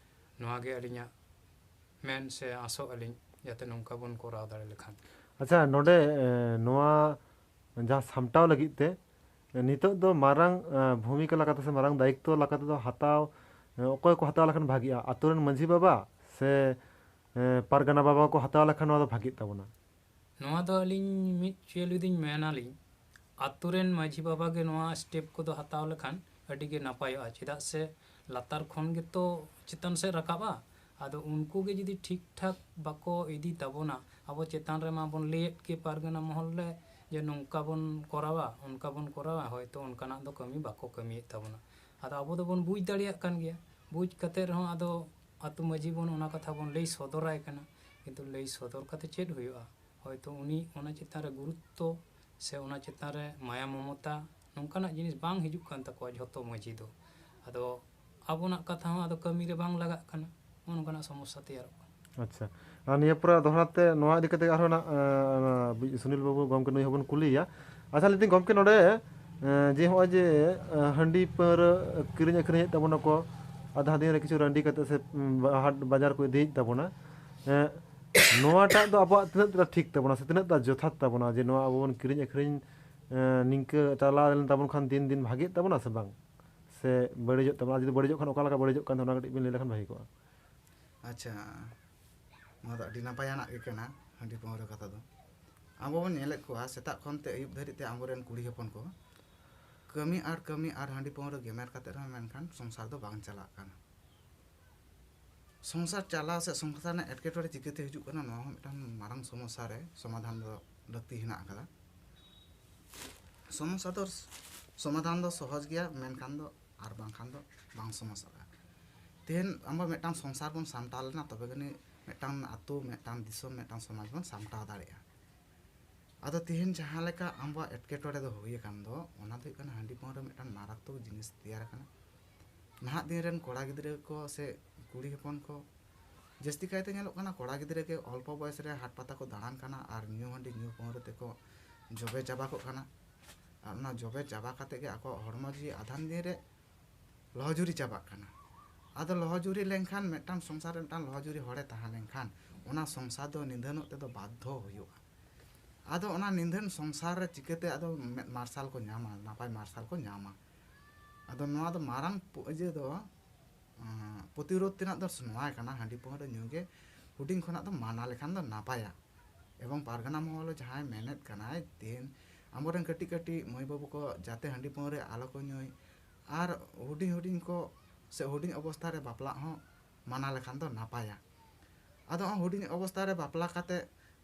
ᱱᱚᱣᱟ ᱜᱮ ᱟᱹᱞᱤᱧᱟᱜ ᱢᱮᱱ ᱥᱮ ᱟᱥᱚᱜ ᱟᱹᱞᱤᱧ, ᱡᱟᱛᱮ ᱱᱚᱝᱠᱟ ᱵᱚᱱ ᱠᱚᱨᱟᱣ ᱫᱟᱲᱮ ᱞᱮᱠᱷᱟᱱ᱾ ᱟᱪᱪᱷᱟ, ᱱᱚᱰᱮ, ᱮ, ᱱᱚᱣᱟ ᱡᱟᱦᱟᱸ ᱥᱟᱢᱴᱟᱣ ᱞᱟᱹᱜᱤᱫ ᱛᱮ, ᱮ, ᱱᱤᱛᱚᱜ ᱫᱚ ᱢᱟᱨᱟᱝ, ᱮ, ᱵᱷᱩᱢᱤᱠᱟ ᱞᱮᱠᱟᱛᱮ ᱥᱮ ᱢᱟᱨᱟᱝ ᱫᱟᱭᱤᱛᱛᱚ ᱞᱮᱠᱟᱛᱮ ᱫᱚ ᱦᱟᱛᱟᱣ, ᱮ, ᱚᱠᱚᱭ ᱠᱚ ᱦᱟᱛᱟᱣ ᱞᱮᱠᱷᱟᱱ ᱵᱷᱟᱜᱤᱜᱼᱟ? ᱟᱛᱳ ᱨᱮᱱ ᱢᱟᱺᱡᱷᱤ ᱵᱟᱵᱟ ᱥᱮ, ᱮ, ᱯᱟᱨᱜᱟᱱᱟ ᱵᱟᱵᱟ ᱠᱚ ᱦᱟᱛᱟᱣ ᱞᱮᱠᱷᱟᱱ ᱱᱚᱣᱟ ᱫᱚ ᱵᱷᱟᱜᱤᱜ ᱛᱟᱵᱚᱱᱟ? ᱱᱚᱣᱟ ᱫᱚ ᱟᱹᱞᱤᱧ ᱢᱤᱫ ᱪᱩᱭᱟᱹ ᱞᱟᱹᱭ ᱫᱚᱧ ᱢᱮᱱᱟᱞᱤᱧ, ᱟᱛᱳ ᱨᱮᱱ ᱢᱟᱺᱡᱷᱤ ᱵᱟᱵᱟ ᱜᱮ ᱱᱚᱣᱟ step ᱠᱚᱫᱚ ᱦᱟᱛᱟᱣ ᱞᱮᱠᱷᱟᱱ ᱟᱹᱰᱤ ᱜᱮ ᱱᱟᱯᱟᱭᱚᱜᱼᱟ᱾ ᱪᱮᱫᱟᱜ ᱥᱮ ᱞᱟᱛᱟᱨ ᱠᱷᱚᱱ ᱜᱮᱛᱚ ᱪᱮᱛᱟᱱ ᱥᱮᱫ ᱨᱟᱠᱟᱵᱼᱟ᱾ ᱟᱫᱚ ᱩᱱᱠᱩ ᱜᱮ ᱡᱩᱫᱤ ᱴᱷᱤᱠ ᱴᱷᱟᱠ ᱵᱟᱠᱚ ᱤᱫᱤ ᱛᱟᱵᱚᱱᱟ, ᱟᱵᱚ ᱪᱮᱛᱟᱱ ᱨᱮᱢᱟ ᱵᱚᱱ ᱞᱟᱹᱭᱮᱫ ᱜᱮ ᱯᱟᱨᱜᱟᱱᱟ ᱢᱚᱦᱚᱞ ᱨᱮ ᱡᱮ ᱱᱚᱝᱠᱟ ᱵᱚᱱ ᱠᱚᱨᱟᱣᱟ, ᱚᱱᱠᱟ ᱵᱚᱱ ᱠᱚᱨᱟᱣᱟ, ᱦᱚᱭᱛᱚ ᱚᱱᱠᱟᱱᱟᱜ ᱫᱚ ᱠᱟᱹᱢᱤ ᱵᱟᱠᱚ ᱠᱟᱹᱢᱤᱭᱮᱫ ᱛᱟᱵᱚᱱᱟ᱾ ᱟᱫᱚ ᱟᱵᱚ ᱫᱚᱵᱚᱱ ᱵᱩᱡᱽ ᱫᱟᱲᱮᱭᱟᱜ ᱠᱟᱱ ᱜᱮᱭᱟ, ᱵᱩᱡᱽ ᱠᱟᱛᱮ ᱨᱮᱦᱚᱸ ᱟᱫᱚ ᱟᱛᱳ ᱢᱟᱺᱡᱷᱤ ᱵᱚᱱ ᱚᱱᱟ ᱠᱟᱛᱷᱟ ᱵᱚᱱ ᱞᱟᱹᱭ ᱥᱚᱫᱚᱨᱟᱭ ᱠᱟᱱᱟ, ᱠᱤᱱᱛᱩ ᱞᱟᱹᱭ ᱥᱚᱫᱚᱨ ᱠᱟᱛᱮ ᱪᱮᱫ ᱦᱩᱭᱩᱜᱼᱟ? ᱦᱚᱭᱛᱚ ᱩᱱᱤ ᱚᱱᱟ ᱪᱮᱛᱟᱱ ᱨᱮ ᱜᱩᱨᱩᱛᱛᱚ ᱥᱮ ᱚᱱᱟ ᱪᱮᱛᱟᱱ ᱨᱮ ᱢᱟᱭᱟ ᱢᱚᱢᱚᱛᱟ, ᱱᱚᱝᱠᱟᱱᱟᱜ ᱡᱤᱱᱤᱥ ᱵᱟᱝ ᱦᱤᱡᱩᱜ ᱠᱟᱱ ᱛᱟᱠᱚᱣᱟ ᱡᱷᱚᱛᱚ ᱢᱟᱹᱡᱷᱤ ᱫᱚ᱾ ᱟᱫᱚ ᱟᱵᱚᱱᱟᱜ ᱠᱟᱛᱷᱟ ᱦᱚᱸ ᱟᱫᱚ ᱠᱟᱹᱢᱤ ᱨᱮ ᱵᱟᱝ ᱞᱟᱜᱟᱜ ᱠᱟᱱᱟ, ᱱᱚᱜᱼᱚ ᱱᱚᱝᱠᱟᱱᱟᱜ ᱥᱚᱢᱚᱥᱥᱟ ᱛᱮᱭᱟᱨᱚᱜ ᱠᱟᱱᱟ᱾ ᱟᱪᱪᱷᱟ, ᱟᱨ ᱱᱤᱭᱟᱹ ᱯᱚᱨᱮ ᱫᱚᱦᱲᱟ ᱛᱮ ᱱᱚᱣᱟ ᱤᱫᱤ ᱠᱟᱛᱮ ᱟᱨᱦᱚᱸ ᱱᱟᱜ, ᱮᱸ, ᱚᱱᱟ ᱵᱤ-, ᱥᱩᱱᱤᱞ ᱵᱟᱹᱵᱩ ᱜᱚᱢᱠᱮ ᱱᱩᱭ ᱦᱚᱸᱵᱚᱱ ᱠᱩᱞᱤᱭᱮᱭᱟ᱾ ᱟᱪᱪᱷᱟ, ᱞᱟᱹᱭ ᱫᱟᱹᱧ ᱜᱚᱢᱠᱮ, ᱱᱚᱰᱮ, ᱮᱸ, ᱡᱮ ᱱᱚᱜᱼᱚᱭ ᱡᱮ, ᱮᱸ, ᱦᱟᱺᱰᱤ ᱯᱟᱹᱣᱨᱟᱹ ᱠᱤᱨᱤᱧ ᱟᱹᱠᱷᱨᱤᱧᱮᱫ ᱛᱟᱵᱚᱱᱟ ᱠᱚ, ᱟᱫᱷᱟ ᱫᱤᱱ ᱨᱮ ᱠᱤᱪᱷᱩ ᱨᱟᱺᱰᱤ ᱠᱟᱛᱮ ᱥᱮ, ᱩᱸ, ᱦᱟᱴ ᱵᱟᱡᱟᱨ ᱠᱚ ᱤᱫᱤᱭᱮᱫ ᱛᱟᱵᱚᱱᱟ, ᱮᱸ, ᱱᱚᱣᱟᱴᱟᱜ ᱫᱚ ᱟᱵᱚᱣᱟᱜ ᱛᱤᱱᱟᱹᱜ ᱴᱟ ᱴᱷᱤᱠ ᱛᱟᱵᱚᱱᱟ ᱥᱮ ᱛᱤᱱᱟᱹᱜ ᱴᱟ ᱡᱚᱛᱷᱟᱛ ᱛᱟᱵᱚᱱᱟ ᱡᱮ ᱱᱚᱣᱟ ᱟᱵᱚ ᱵᱚᱱ ᱠᱤᱨᱤᱧ ᱟᱹᱠᱷᱨᱤᱧ, ᱮᱸ, ᱱᱤᱝᱠᱟᱹ ᱪᱟᱞᱟᱣ ᱞᱮᱱ ᱛᱟᱵᱚᱱ ᱠᱷᱟᱱ ᱫᱤᱱ ᱫᱤᱱ ᱵᱷᱟᱜᱮᱜ ᱛᱟᱵᱚᱱᱟ ᱥᱮ ᱵᱟᱝ? ᱥᱮ ᱵᱟᱹᱲᱤᱡᱚᱜ ᱛᱟᱵᱚᱱᱟ? ᱟᱨ ᱡᱩᱫᱤ ᱵᱟᱹᱲᱤᱡᱚᱜ ᱠᱷᱟᱱ ᱚᱠᱟ ᱞᱮᱠᱟ ᱵᱟᱹᱲᱤᱡᱚᱜ ᱠᱟᱱ ᱛᱟᱵᱚᱱᱟ, ᱚᱱᱟ ᱠᱟᱹᱴᱤᱡ ᱵᱤᱱ ᱞᱟᱹᱭ ᱞᱮᱠᱷᱟᱱ ᱵᱷᱟᱜᱮ ᱠᱚᱜᱼᱟ᱾ ᱟᱪᱪᱷᱟ, ᱱᱚᱣᱟ ᱫᱚ ᱟᱹᱰᱤ ᱱᱟᱯᱟᱭᱟᱱᱟᱜ ᱜᱮ ᱠᱟᱱᱟ, ᱦᱟᱺᱰᱤ ᱯᱟᱹᱣᱨᱟᱹ ᱠᱟᱛᱷᱟ ᱫᱚ᱾ ᱟᱵᱚ ᱵᱚᱱ ᱧᱮᱞᱮᱫ ᱠᱚᱣᱟ ᱥᱮᱛᱟᱜ ᱠᱷᱚᱱ ᱛᱮ ᱟᱹᱭᱩᱵ ᱫᱷᱟᱹᱨᱤᱡ ᱛᱮ ᱟᱵᱚᱨᱮᱱ ᱠᱩᱲᱤ ᱦᱚᱯᱚᱱ ᱠᱚ ᱠᱟᱹᱢᱤ ᱟᱨ ᱠᱟᱹᱢᱤ ᱟᱨ ᱦᱟᱺᱰᱤ ᱯᱟᱹᱣᱨᱟᱹ ᱜᱮᱢᱮᱨ ᱠᱟᱛᱮ ᱨᱮᱦᱚᱸ ᱢᱮᱱᱠᱷᱟᱱ ᱥᱚᱝᱥᱟᱨ ᱫᱚ ᱵᱟᱝ ᱪᱟᱞᱟᱜ ᱠᱟᱱᱟ᱾ ᱥᱚᱝᱥᱟᱨ ᱪᱟᱞᱟᱣ ᱥᱮ ᱥᱚᱝᱥᱟᱨ ᱨᱮᱱᱟᱜ ᱮᱴᱠᱮᱴᱚᱬᱮ ᱪᱤᱠᱟᱹᱛᱮ ᱦᱤᱡᱩᱜ ᱠᱟᱱᱟ, ᱱᱚᱣᱟ ᱦᱚᱸ ᱢᱤᱫᱴᱟᱝ ᱢᱟᱨᱟᱝ ᱥᱚᱢᱚᱥᱥᱟ ᱨᱮ ᱥᱚᱢᱟᱫᱷᱟᱱ ᱫᱚ ᱞᱟᱹᱠᱛᱤ ᱦᱮᱱᱟᱜ ᱟᱠᱟᱫᱟ᱾ ᱥᱚᱢᱚᱥᱥᱟ ᱫᱚ ᱥᱚᱢᱟᱫᱷᱟᱱ ᱫᱚ ᱥᱚᱦᱚᱡᱽ ᱜᱮᱭᱟ, ᱢᱮᱱᱠᱷᱟᱱ ᱫᱚ ᱟᱨ ᱵᱟᱝᱠᱷᱟᱱ ᱫᱚ ᱵᱟᱝ ᱥᱚᱢᱚᱥᱥᱟᱜᱼᱟ᱾ ᱛᱮᱦᱮᱧ ᱟᱵᱚ ᱢᱤᱫᱴᱟᱝ ᱥᱚᱝᱥᱟᱨ ᱵᱚᱱ ᱥᱟᱢᱴᱟᱣ ᱞᱮᱱᱟ, ᱛᱚᱵᱮ ᱜᱟᱹᱱᱤᱡ ᱢᱤᱫᱴᱟᱝ ᱟᱹᱛᱩ, ᱢᱤᱫᱴᱟᱝ ᱫᱤᱥᱚᱢ, ᱢᱤᱫᱴᱟᱝ ᱥᱚᱢᱟᱡᱽ ᱵᱚᱱ ᱥᱟᱢᱴᱟᱣ ᱫᱟᱲᱮᱭᱟᱜᱼᱟ᱾ ᱟᱫᱚ ᱛᱮᱦᱮᱧ ᱡᱟᱦᱟᱸ ᱞᱮᱠᱟ ᱟᱵᱚᱣᱟᱜ ᱮᱴᱠᱮᱴᱚᱬᱮ ᱫᱚ ᱦᱩᱭ ᱟᱠᱟᱱ ᱫᱚ, ᱚᱱᱟ ᱫᱚ ᱦᱩᱭᱩᱜ ᱠᱟᱱᱟ ᱦᱟᱺᱰᱤ ᱯᱟᱹᱣᱨᱟᱹ ᱢᱤᱫᱴᱟᱝ ᱢᱟᱨᱟᱛᱛᱚᱠ ᱡᱤᱱᱤᱥ ᱛᱮᱭᱟᱨ ᱟᱠᱟᱱᱟ᱾ ᱱᱟᱦᱟᱜ ᱫᱤᱱ ᱨᱮᱱ ᱠᱚᱲᱟ ᱜᱤᱫᱽᱨᱟᱹ ᱠᱚ ᱥᱮ ᱠᱩᱲᱤ ᱦᱚᱯᱚᱱ ᱠᱚ ᱡᱟᱹᱥᱛᱤ ᱠᱟᱭᱛᱮ ᱧᱮᱞᱚᱜ ᱠᱟᱱᱟ, ᱠᱚᱲᱟ ᱜᱤᱫᱽᱨᱟᱹ ᱜᱮ ᱚᱞᱯᱚ ᱵᱚᱭᱮᱥ ᱨᱮ ᱦᱟᱴ ᱯᱟᱛᱟ ᱠᱚ ᱫᱟᱬᱟᱱ ᱠᱟᱱᱟ ᱟᱨ ᱧᱩ ᱦᱟᱺᱰᱤ ᱧᱩ ᱯᱟᱹᱣᱨᱟᱹ ᱛᱮᱠᱚ ᱡᱚᱵᱮ ᱪᱟᱵᱟ ᱠᱚᱜ ᱠᱟᱱᱟ᱾ ᱟᱨ ᱚᱱᱟ ᱡᱚᱵᱮ ᱪᱟᱵᱟ ᱠᱟᱛᱮ ᱜᱮ ᱟᱠᱚᱣᱟᱜ ᱦᱚᱲᱢᱚ ᱡᱤᱣᱤ ᱟᱫᱷᱟᱱ ᱫᱤᱱ ᱨᱮ ᱞᱚᱦᱚᱡᱩᱨᱤ ᱪᱟᱵᱟᱜ ᱠᱟᱱᱟ᱾ ᱟᱫᱚ ᱞᱚᱦᱚᱡᱩᱨᱤ ᱞᱮᱱᱠᱷᱟᱱ, ᱢᱤᱫᱴᱟᱝ ᱥᱚᱝᱥᱟᱨ ᱨᱮ ᱢᱤᱫᱴᱟᱝ ᱞᱚᱦᱚᱡᱩᱨᱤ ᱦᱚᱲᱮ ᱛᱟᱦᱮᱸ ᱞᱮᱱᱠᱷᱟᱱ, ᱚᱱᱟ ᱥᱚᱝᱥᱟᱨ ᱫᱚ ᱱᱤᱫᱷᱟᱹᱱᱚᱜ ᱛᱮᱫᱚ ᱵᱟᱫᱽᱫᱷᱚ ᱦᱩᱭᱩᱜᱼᱟ᱾ ᱟᱫᱚ ᱚᱱᱟ ᱱᱤᱫᱷᱟᱹᱱ ᱥᱚᱝᱥᱟᱨ ᱨᱮ ᱪᱤᱠᱟᱹᱛᱮ ᱟᱫᱚ ᱢᱮᱫ ᱢᱟᱨᱥᱟᱞ ᱠᱚ ᱧᱟᱢᱟ, ᱱᱟᱯᱟᱭ ᱢᱟᱨᱥᱟᱞ ᱠᱚ ᱧᱟᱢᱟ? ᱟᱫᱚ ᱱᱚᱣᱟ ᱫᱚ ᱢᱟᱨᱟᱝ ᱯᱚ-, ᱤᱭᱟᱹ ᱫᱚ, ᱟᱸ, ᱯᱨᱚᱛᱤᱨᱳᱫᱷ ᱛᱮᱱᱟᱜ ᱫᱚ ᱱᱚᱣᱟ ᱠᱟᱱᱟ, ᱦᱟᱺᱰᱤ ᱯᱟᱹᱣᱨᱟᱹ ᱧᱩ ᱜᱮ ᱦᱩᱰᱤᱧ ᱠᱷᱚᱱᱟᱜ ᱫᱚ ᱢᱟᱱᱟ ᱞᱮᱠᱷᱟᱱ ᱫᱚ ᱱᱟᱯᱟᱭᱟ᱾ ᱮᱵᱚᱝ ᱯᱟᱨᱜᱟᱱᱟ ᱢᱚᱦᱚᱞ ᱡᱟᱦᱟᱸᱭ ᱢᱮᱱᱮᱫ ᱠᱟᱱᱟᱭ, ᱛᱮᱦᱮᱧ ᱟᱵᱚᱨᱮᱱ ᱠᱟᱹᱴᱤᱡ ᱠᱟᱹᱴᱤᱡ ᱢᱟᱹᱭ ᱵᱟᱹᱵᱩ ᱠᱚ ᱡᱟᱛᱮ ᱦᱟᱺᱰᱤ ᱯᱟᱹᱣᱨᱟᱹ ᱟᱞᱚ ᱠᱚ ᱧᱩᱭ, ᱟᱨ ᱦᱩᱰᱤᱧ ᱦᱩᱰᱤᱧ ᱠᱚ ᱥᱮ ᱦᱩᱰᱤᱧ ᱚᱵᱚᱥᱛᱷᱟ ᱨᱮ ᱵᱟᱯᱞᱟᱜ ᱦᱚᱸ ᱢᱟᱱᱟ ᱞᱮᱠᱷᱟᱱ ᱫᱚ ᱱᱟᱯᱟᱭᱟ᱾ ᱟᱫᱚ ᱦᱩᱰᱤᱧ ᱚᱵᱚᱥᱛᱷᱟ ᱨᱮ ᱵᱟᱯᱞᱟ ᱠᱟᱛᱮ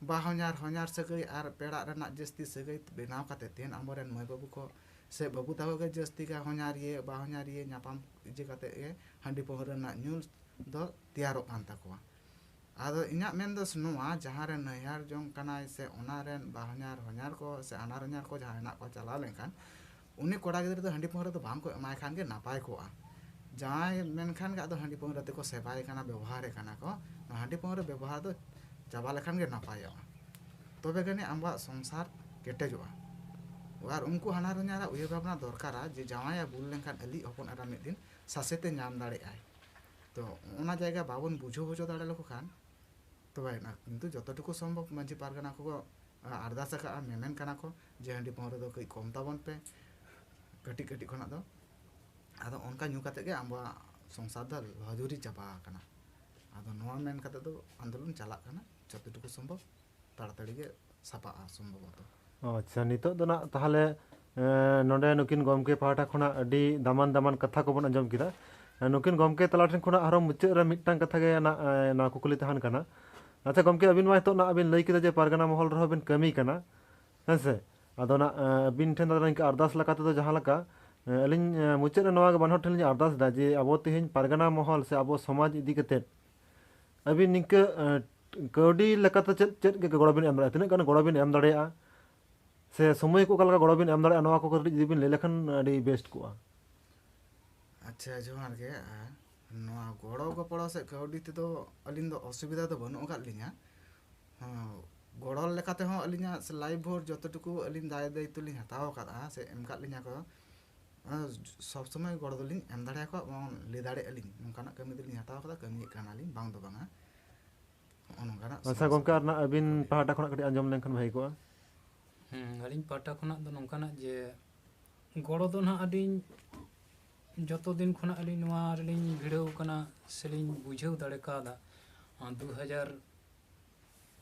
ᱵᱟᱦᱚᱧᱦᱟᱨ ᱦᱚᱧᱦᱟᱨ ᱥᱟᱹᱜᱟᱹᱭ ᱟᱨ ᱯᱮᱲᱟᱜ ᱨᱮᱱᱟᱜ ᱡᱟᱹᱥᱛᱤ ᱥᱟᱹᱜᱟᱹᱭ ᱵᱮᱱᱟᱣ ᱠᱟᱛᱮ ᱛᱮᱦᱮᱧ ᱟᱵᱚᱨᱮᱱ ᱢᱟᱹᱭ ᱵᱟᱹᱵᱩ ᱠᱚ ᱥᱮ ᱵᱟᱹᱵᱩ ᱛᱟᱠᱚ ᱜᱮ ᱡᱟᱹᱥᱛᱤ ᱜᱮ ᱦᱚᱧᱦᱟᱨᱤᱭᱟᱹ ᱵᱟᱦᱚᱧᱦᱟᱨᱤᱭᱟᱹ ᱧᱟᱯᱟᱢ ᱤᱭᱟᱹ ᱠᱟᱛᱮ ᱜᱮ ᱦᱟᱺᱰᱤ ᱯᱟᱹᱣᱨᱟᱹ ᱨᱮᱱᱟᱜ ᱧᱩ ᱫᱚ ᱛᱮᱭᱟᱨᱚᱜ ᱠᱟᱱ ᱛᱟᱠᱚᱣᱟ᱾ ᱟᱫᱚ ᱤᱧᱟᱹᱜ ᱢᱮᱱ ᱫᱚ ᱱᱚᱣᱟ, ᱡᱟᱦᱟᱸ ᱨᱮ ᱱᱟᱹᱭᱦᱟᱨ ᱡᱚᱝ ᱠᱟᱱᱟᱭ ᱥᱮ ᱚᱱᱟ ᱨᱮᱱ ᱵᱟᱦᱧᱟᱨ ᱦᱚᱧᱦᱟᱨ ᱠᱚ ᱥᱮ ᱟᱱᱟᱨ ᱦᱚᱧᱦᱟᱨ ᱠᱚ ᱡᱟᱦᱟᱸ ᱦᱮᱱᱟᱜ ᱠᱚᱣᱟ, ᱪᱟᱞᱟᱣ ᱞᱮᱱᱠᱷᱟᱱ ᱩᱱᱤ ᱠᱚᱲᱟ ᱜᱤᱫᱽᱨᱟᱹ ᱫᱚ ᱦᱟᱺᱰᱤ ᱯᱟᱹᱣᱨᱟᱹ ᱫᱚ ᱵᱟᱝ ᱠᱚ ᱮᱢᱟᱭ ᱠᱷᱟᱱ ᱜᱮ ᱱᱟᱯᱟᱭ ᱠᱚᱜᱼᱟ᱾ ᱡᱟᱶᱟᱭ ᱢᱮᱱᱠᱷᱟᱱ ᱜᱮ ᱟᱫᱚ ᱦᱟᱺᱰᱤ ᱯᱟᱹᱣᱨᱟᱹ ᱛᱮᱠᱚ ᱥᱮᱵᱟᱭᱮ ᱠᱟᱱᱟ, ᱵᱮᱵᱚᱦᱟᱨᱮ ᱠᱟᱱᱟ ᱠᱚ᱾ ᱱᱚᱣᱟ ᱦᱟᱺᱰᱤ ᱯᱟᱹᱣᱨᱟᱹ ᱵᱮᱵᱚᱦᱟᱨ ᱫᱚ ᱪᱟᱵᱟ ᱞᱮᱠᱷᱟᱱ ᱜᱮ ᱱᱟᱯᱟᱭᱚᱜᱼᱟ, ᱛᱚᱵᱮ ᱜᱟᱱᱤ ᱟᱵᱚᱣᱟᱜ ᱥᱚᱝᱥᱟᱨ ᱠᱮᱴᱮᱡᱚᱜᱼᱟ᱾ ᱟᱨ ᱩᱱᱠᱩ ᱦᱟᱱᱦᱟᱨ ᱦᱚᱧᱦᱟᱨᱟᱜ ᱩᱭᱦᱟᱹᱨ ᱵᱷᱟᱵᱽᱱᱟ ᱫᱚᱨᱠᱟᱨᱟ ᱡᱮ ᱡᱟᱶᱟᱭᱮ ᱵᱷᱩᱞ ᱞᱮᱱᱠᱷᱟᱱ ᱟᱹᱞᱤᱡ ᱦᱚᱯᱚᱱ ᱮᱨᱟ ᱢᱤᱫ ᱫᱤᱱ ᱥᱟᱥᱮᱛᱮ ᱧᱟᱢ ᱫᱟᱲᱮᱭᱟᱜᱼᱟᱭ᱾ ᱛᱚ ᱚᱱᱟ ᱡᱟᱭᱜᱟ ᱵᱟᱵᱚᱱ ᱵᱩᱡᱷᱟᱹᱣ ᱦᱚᱪᱚ ᱫᱟᱲᱮ ᱞᱮᱠᱚ ᱠᱷᱟᱱ ᱛᱚᱵᱮᱭᱮᱱᱟ᱾ ᱠᱤᱱᱛᱩ ᱡᱚᱛᱚ ᱴᱩᱠᱩ ᱥᱚᱢᱵᱷᱚᱵ ᱢᱟᱹᱡᱷᱤ ᱯᱟᱨᱜᱟᱱᱟ ᱠᱚᱠᱚ ᱟᱨᱫᱟᱥ ᱟᱠᱟᱫᱼᱟ, ᱢᱮᱢᱮᱱ ᱠᱟᱱᱟ ᱠᱚ ᱡᱮ ᱦᱟᱺᱰᱤ ᱯᱟᱹᱣᱨᱟᱹ ᱫᱚ ᱠᱟᱹᱡ ᱠᱚᱢ ᱛᱟᱵᱚᱱ ᱯᱮ ᱠᱟᱹᱴᱤᱡ ᱠᱟᱹᱴᱤᱡ ᱠᱷᱚᱱᱟᱜ ᱫᱚ᱾ ᱟᱫᱚ ᱚᱱᱠᱟ ᱧᱩ ᱠᱟᱛᱮ ᱜᱮ ᱟᱵᱚᱣᱟᱜ ᱥᱚᱝᱥᱟᱨ ᱫᱚ ᱞᱚᱦᱚᱡᱩᱨᱤ ᱪᱟᱵᱟ ᱟᱠᱟᱱᱟ᱾ ᱟᱫᱚ ᱱᱚᱣᱟ ᱢᱮᱱ ᱠᱟᱛᱮ ᱫᱚ ᱟᱱᱫᱳᱞᱚᱱ ᱪᱟᱞᱟᱜ ᱠᱟᱱᱟ, ᱡᱚᱛᱚ ᱴᱩᱠᱩ ᱥᱚᱢᱵᱷᱚᱵ ᱛᱟᱲᱟᱛᱟᱲᱤ ᱜᱮ ᱥᱟᱯᱷᱟᱜᱼᱟ ᱥᱚᱢᱵᱷᱚᱵᱚᱛᱚ᱾ ᱟᱪᱪᱷᱟ, ᱱᱤᱛᱚᱜ ᱫᱚ ᱱᱟᱜ ᱛᱟᱦᱚᱞᱮ, ᱮᱸ, ᱱᱚᱰᱮ ᱱᱩᱠᱤᱱ ᱜᱚᱢᱠᱮ ᱯᱟᱦᱴᱟ ᱠᱷᱚᱱᱟᱜ ᱟᱹᱰᱤ ᱫᱟᱢᱟᱱ ᱫᱟᱢᱟᱱ ᱠᱟᱛᱷᱟ ᱠᱚᱵᱚᱱ ᱟᱸᱡᱚᱢ ᱠᱮᱫᱟ᱾ ᱮᱸ, ᱱᱩᱠᱤᱱ ᱜᱚᱢᱠᱮ ᱛᱟᱞᱟ ᱴᱷᱮᱱ ᱠᱷᱚᱱᱟᱜ ᱟᱨᱦᱚᱸ ᱢᱩᱪᱟᱹᱫ ᱨᱮ ᱢᱤᱫᱴᱟᱝ ᱠᱟᱛᱷᱟ ᱜᱮ ᱱᱟᱜ, ᱮᱸ, ᱱᱚᱣᱟ ᱠᱩᱠᱞᱤ ᱛᱟᱦᱮᱱ ᱠᱟᱱᱟ᱾ ᱟᱪᱪᱷᱟ ᱜᱚᱢᱠᱮ, ᱟᱹᱵᱤᱱ ᱢᱟ ᱱᱤᱛᱚᱜ ᱱᱟᱜ ᱵᱤᱱ ᱞᱟᱹᱭ ᱠᱮᱫᱟ ᱡᱮ ᱯᱟᱨᱜᱟᱱᱟ ᱢᱚᱦᱚᱞ ᱨᱮᱦᱚᱸ ᱵᱤᱱ ᱠᱟᱹᱢᱤ ᱠᱟᱱᱟ, ᱦᱮᱸ ᱥᱮ? ᱟᱫᱚ ᱱᱟᱜ, ᱮᱸ, ᱟᱹᱵᱤᱱ ᱴᱷᱮᱱ ᱫᱚ ᱱᱤᱝᱠᱟᱹ ᱟᱨᱫᱟᱥ ᱞᱮᱠᱟ ᱛᱮᱫᱚ ᱡᱟᱦᱟᱸ ᱞᱮᱠᱟ, ᱮᱸ, ᱟᱹᱞᱤᱧ, ᱮᱸ, ᱢᱩᱪᱟᱹᱫ ᱨᱮ ᱱᱚᱣᱟ ᱜᱮ ᱵᱟᱱᱟ ᱦᱚᱲ ᱴᱷᱮᱱ ᱞᱤᱧ ᱟᱨᱫᱟᱥ ᱮᱫᱟ ᱡᱮ ᱟᱵᱚ ᱛᱮᱦᱮᱧ ᱯᱟᱨᱜᱟᱱᱟ ᱢᱚᱦᱚᱞ ᱥᱮ ᱟᱵᱚ ᱥᱚᱢᱟᱡᱽ ᱤᱫᱤ ᱠᱟᱛᱮᱫ ᱟᱹᱵᱤᱱ ᱱᱤᱝᱠᱟᱹ, ᱮᱸ, ᱠᱟᱹᱣᱰᱤ ᱞᱮᱠᱟᱛᱮ ᱪᱮᱫ, ᱪᱮᱫ ᱜᱮ ᱜᱚᱲᱚ ᱵᱤᱱ ᱮᱢ ᱫᱟᱲᱮᱭᱟᱜᱼᱟ? ᱛᱤᱱᱟᱹᱜ ᱜᱟᱱ ᱜᱚᱲᱚ ᱵᱤᱱ ᱮᱢ ᱫᱟᱲᱮᱭᱟᱜᱼᱟ? ᱥᱮ ᱥᱚᱢᱚᱭ ᱠᱚ ᱚᱠᱟ ᱞᱮᱠᱟ ᱜᱚᱲᱚ ᱵᱤᱱ ᱮᱢ ᱫᱟᱲᱮᱭᱟᱜᱼᱟ? ᱱᱚᱣᱟ ᱠᱚ ᱠᱟᱹᱴᱤᱡ ᱡᱩᱫᱤ ᱵᱤᱱ ᱞᱟᱹᱭ ᱞᱮᱠᱷᱟᱱ ᱟᱹᱰᱤ ᱵᱮᱥᱴ ᱠᱚᱜᱼᱟ᱾ ᱟᱪᱪᱷᱟ, ᱡᱚᱦᱟᱨ ᱜᱮ᱾ ᱟᱨ ᱱᱚᱣᱟ ᱜᱚᱲᱚ ᱜᱚᱯᱚᱲᱚ ᱥᱮ ᱠᱟᱹᱣᱰᱤ ᱛᱮᱫᱚ ᱟᱹᱞᱤᱧ ᱫᱚ ᱚᱥᱩᱵᱤᱫᱷᱟ ᱫᱚ ᱵᱟᱹᱱᱩᱜ ᱟᱠᱟᱫ ᱞᱤᱧᱟ᱾ ᱦᱮᱸ, ᱜᱚᱲᱚ ᱞᱮᱠᱟ ᱛᱮᱦᱚᱸ ᱟᱹᱞᱤᱧᱟᱜ ᱥᱮ ᱞᱟᱭᱤᱯᱷ ᱵᱷᱳᱨ ᱡᱚᱛᱚ ᱴᱩᱠᱩ ᱟᱹᱞᱤᱧ ᱫᱟᱭ ᱫᱟᱭᱤᱛᱛᱚ ᱞᱤᱧ ᱦᱟᱛᱟᱣ ᱟᱠᱟᱫᱼᱟ ᱥᱮ ᱮᱢ ᱟᱠᱟᱫ ᱞᱤᱧᱟ ᱠᱚ, ᱚᱱᱟ ᱥᱚᱵᱽ ᱥᱚᱢᱚᱭ ᱜᱚᱲᱚ ᱫᱚᱞᱤᱧ ᱮᱢ ᱫᱟᱲᱮᱭᱟᱠᱚᱣᱟ ᱮᱵᱚᱝ ᱞᱟᱹᱭ ᱫᱟᱲᱮᱭᱟᱜᱼᱟ ᱞᱤᱧ, ᱱᱚᱝᱠᱟᱱᱟᱜ ᱠᱟᱹᱢᱤ ᱫᱚᱞᱤᱧ ᱦᱟᱛᱟᱣ ᱟᱠᱟᱫᱟ, ᱠᱟᱹᱢᱤᱭᱮᱫ ᱠᱟᱱᱟᱞᱤᱧ, ᱵᱟᱝ ᱫᱚ ᱵᱟᱝᱟ᱾ ᱱᱚᱜᱼᱚ ᱱᱚᱝᱠᱟᱱᱟᱜ ᱟᱪᱪᱷᱟ ᱥᱚᱢᱚᱥᱥᱟ ᱜᱚᱢᱠᱮ, ᱠᱚ᱾ ᱟᱨ ᱱᱟᱜ ᱟᱹᱵᱤᱱ ᱯᱟᱦᱴᱟ ᱠᱷᱚᱱᱟᱜ ᱠᱟᱹᱴᱤᱡ ᱟᱸᱡᱚᱢ ᱞᱮᱱᱠᱷᱟᱱ ᱵᱷᱟᱹᱜᱤ ᱠᱚᱜᱼᱟ᱾ ᱦᱮᱸ, ᱟᱹᱞᱤᱧ ᱯᱟᱦᱴᱟ ᱠᱷᱚᱱᱟᱜ ᱫᱚ ᱱᱚᱝᱠᱟᱱᱟᱜ ᱡᱮ ᱜᱚᱲᱚ ᱫᱚ ᱱᱟᱦᱟᱜ ᱟᱹᱞᱤᱧ ᱡᱚᱛᱚ ᱫᱤᱱ ᱠᱷᱚᱱᱟᱜ ᱟᱹᱞᱤᱧ ᱱᱚᱣᱟ ᱨᱮᱞᱤᱧ ᱵᱷᱤᱲᱟᱹᱣ ᱠᱟᱱᱟ ᱥᱮᱞᱤᱧ ᱵᱩᱡᱷᱟᱹᱣ ᱫᱟᱲᱮ ᱠᱟᱣᱫᱟ, ᱟᱨ ᱫᱩ ᱦᱟᱡᱟᱨ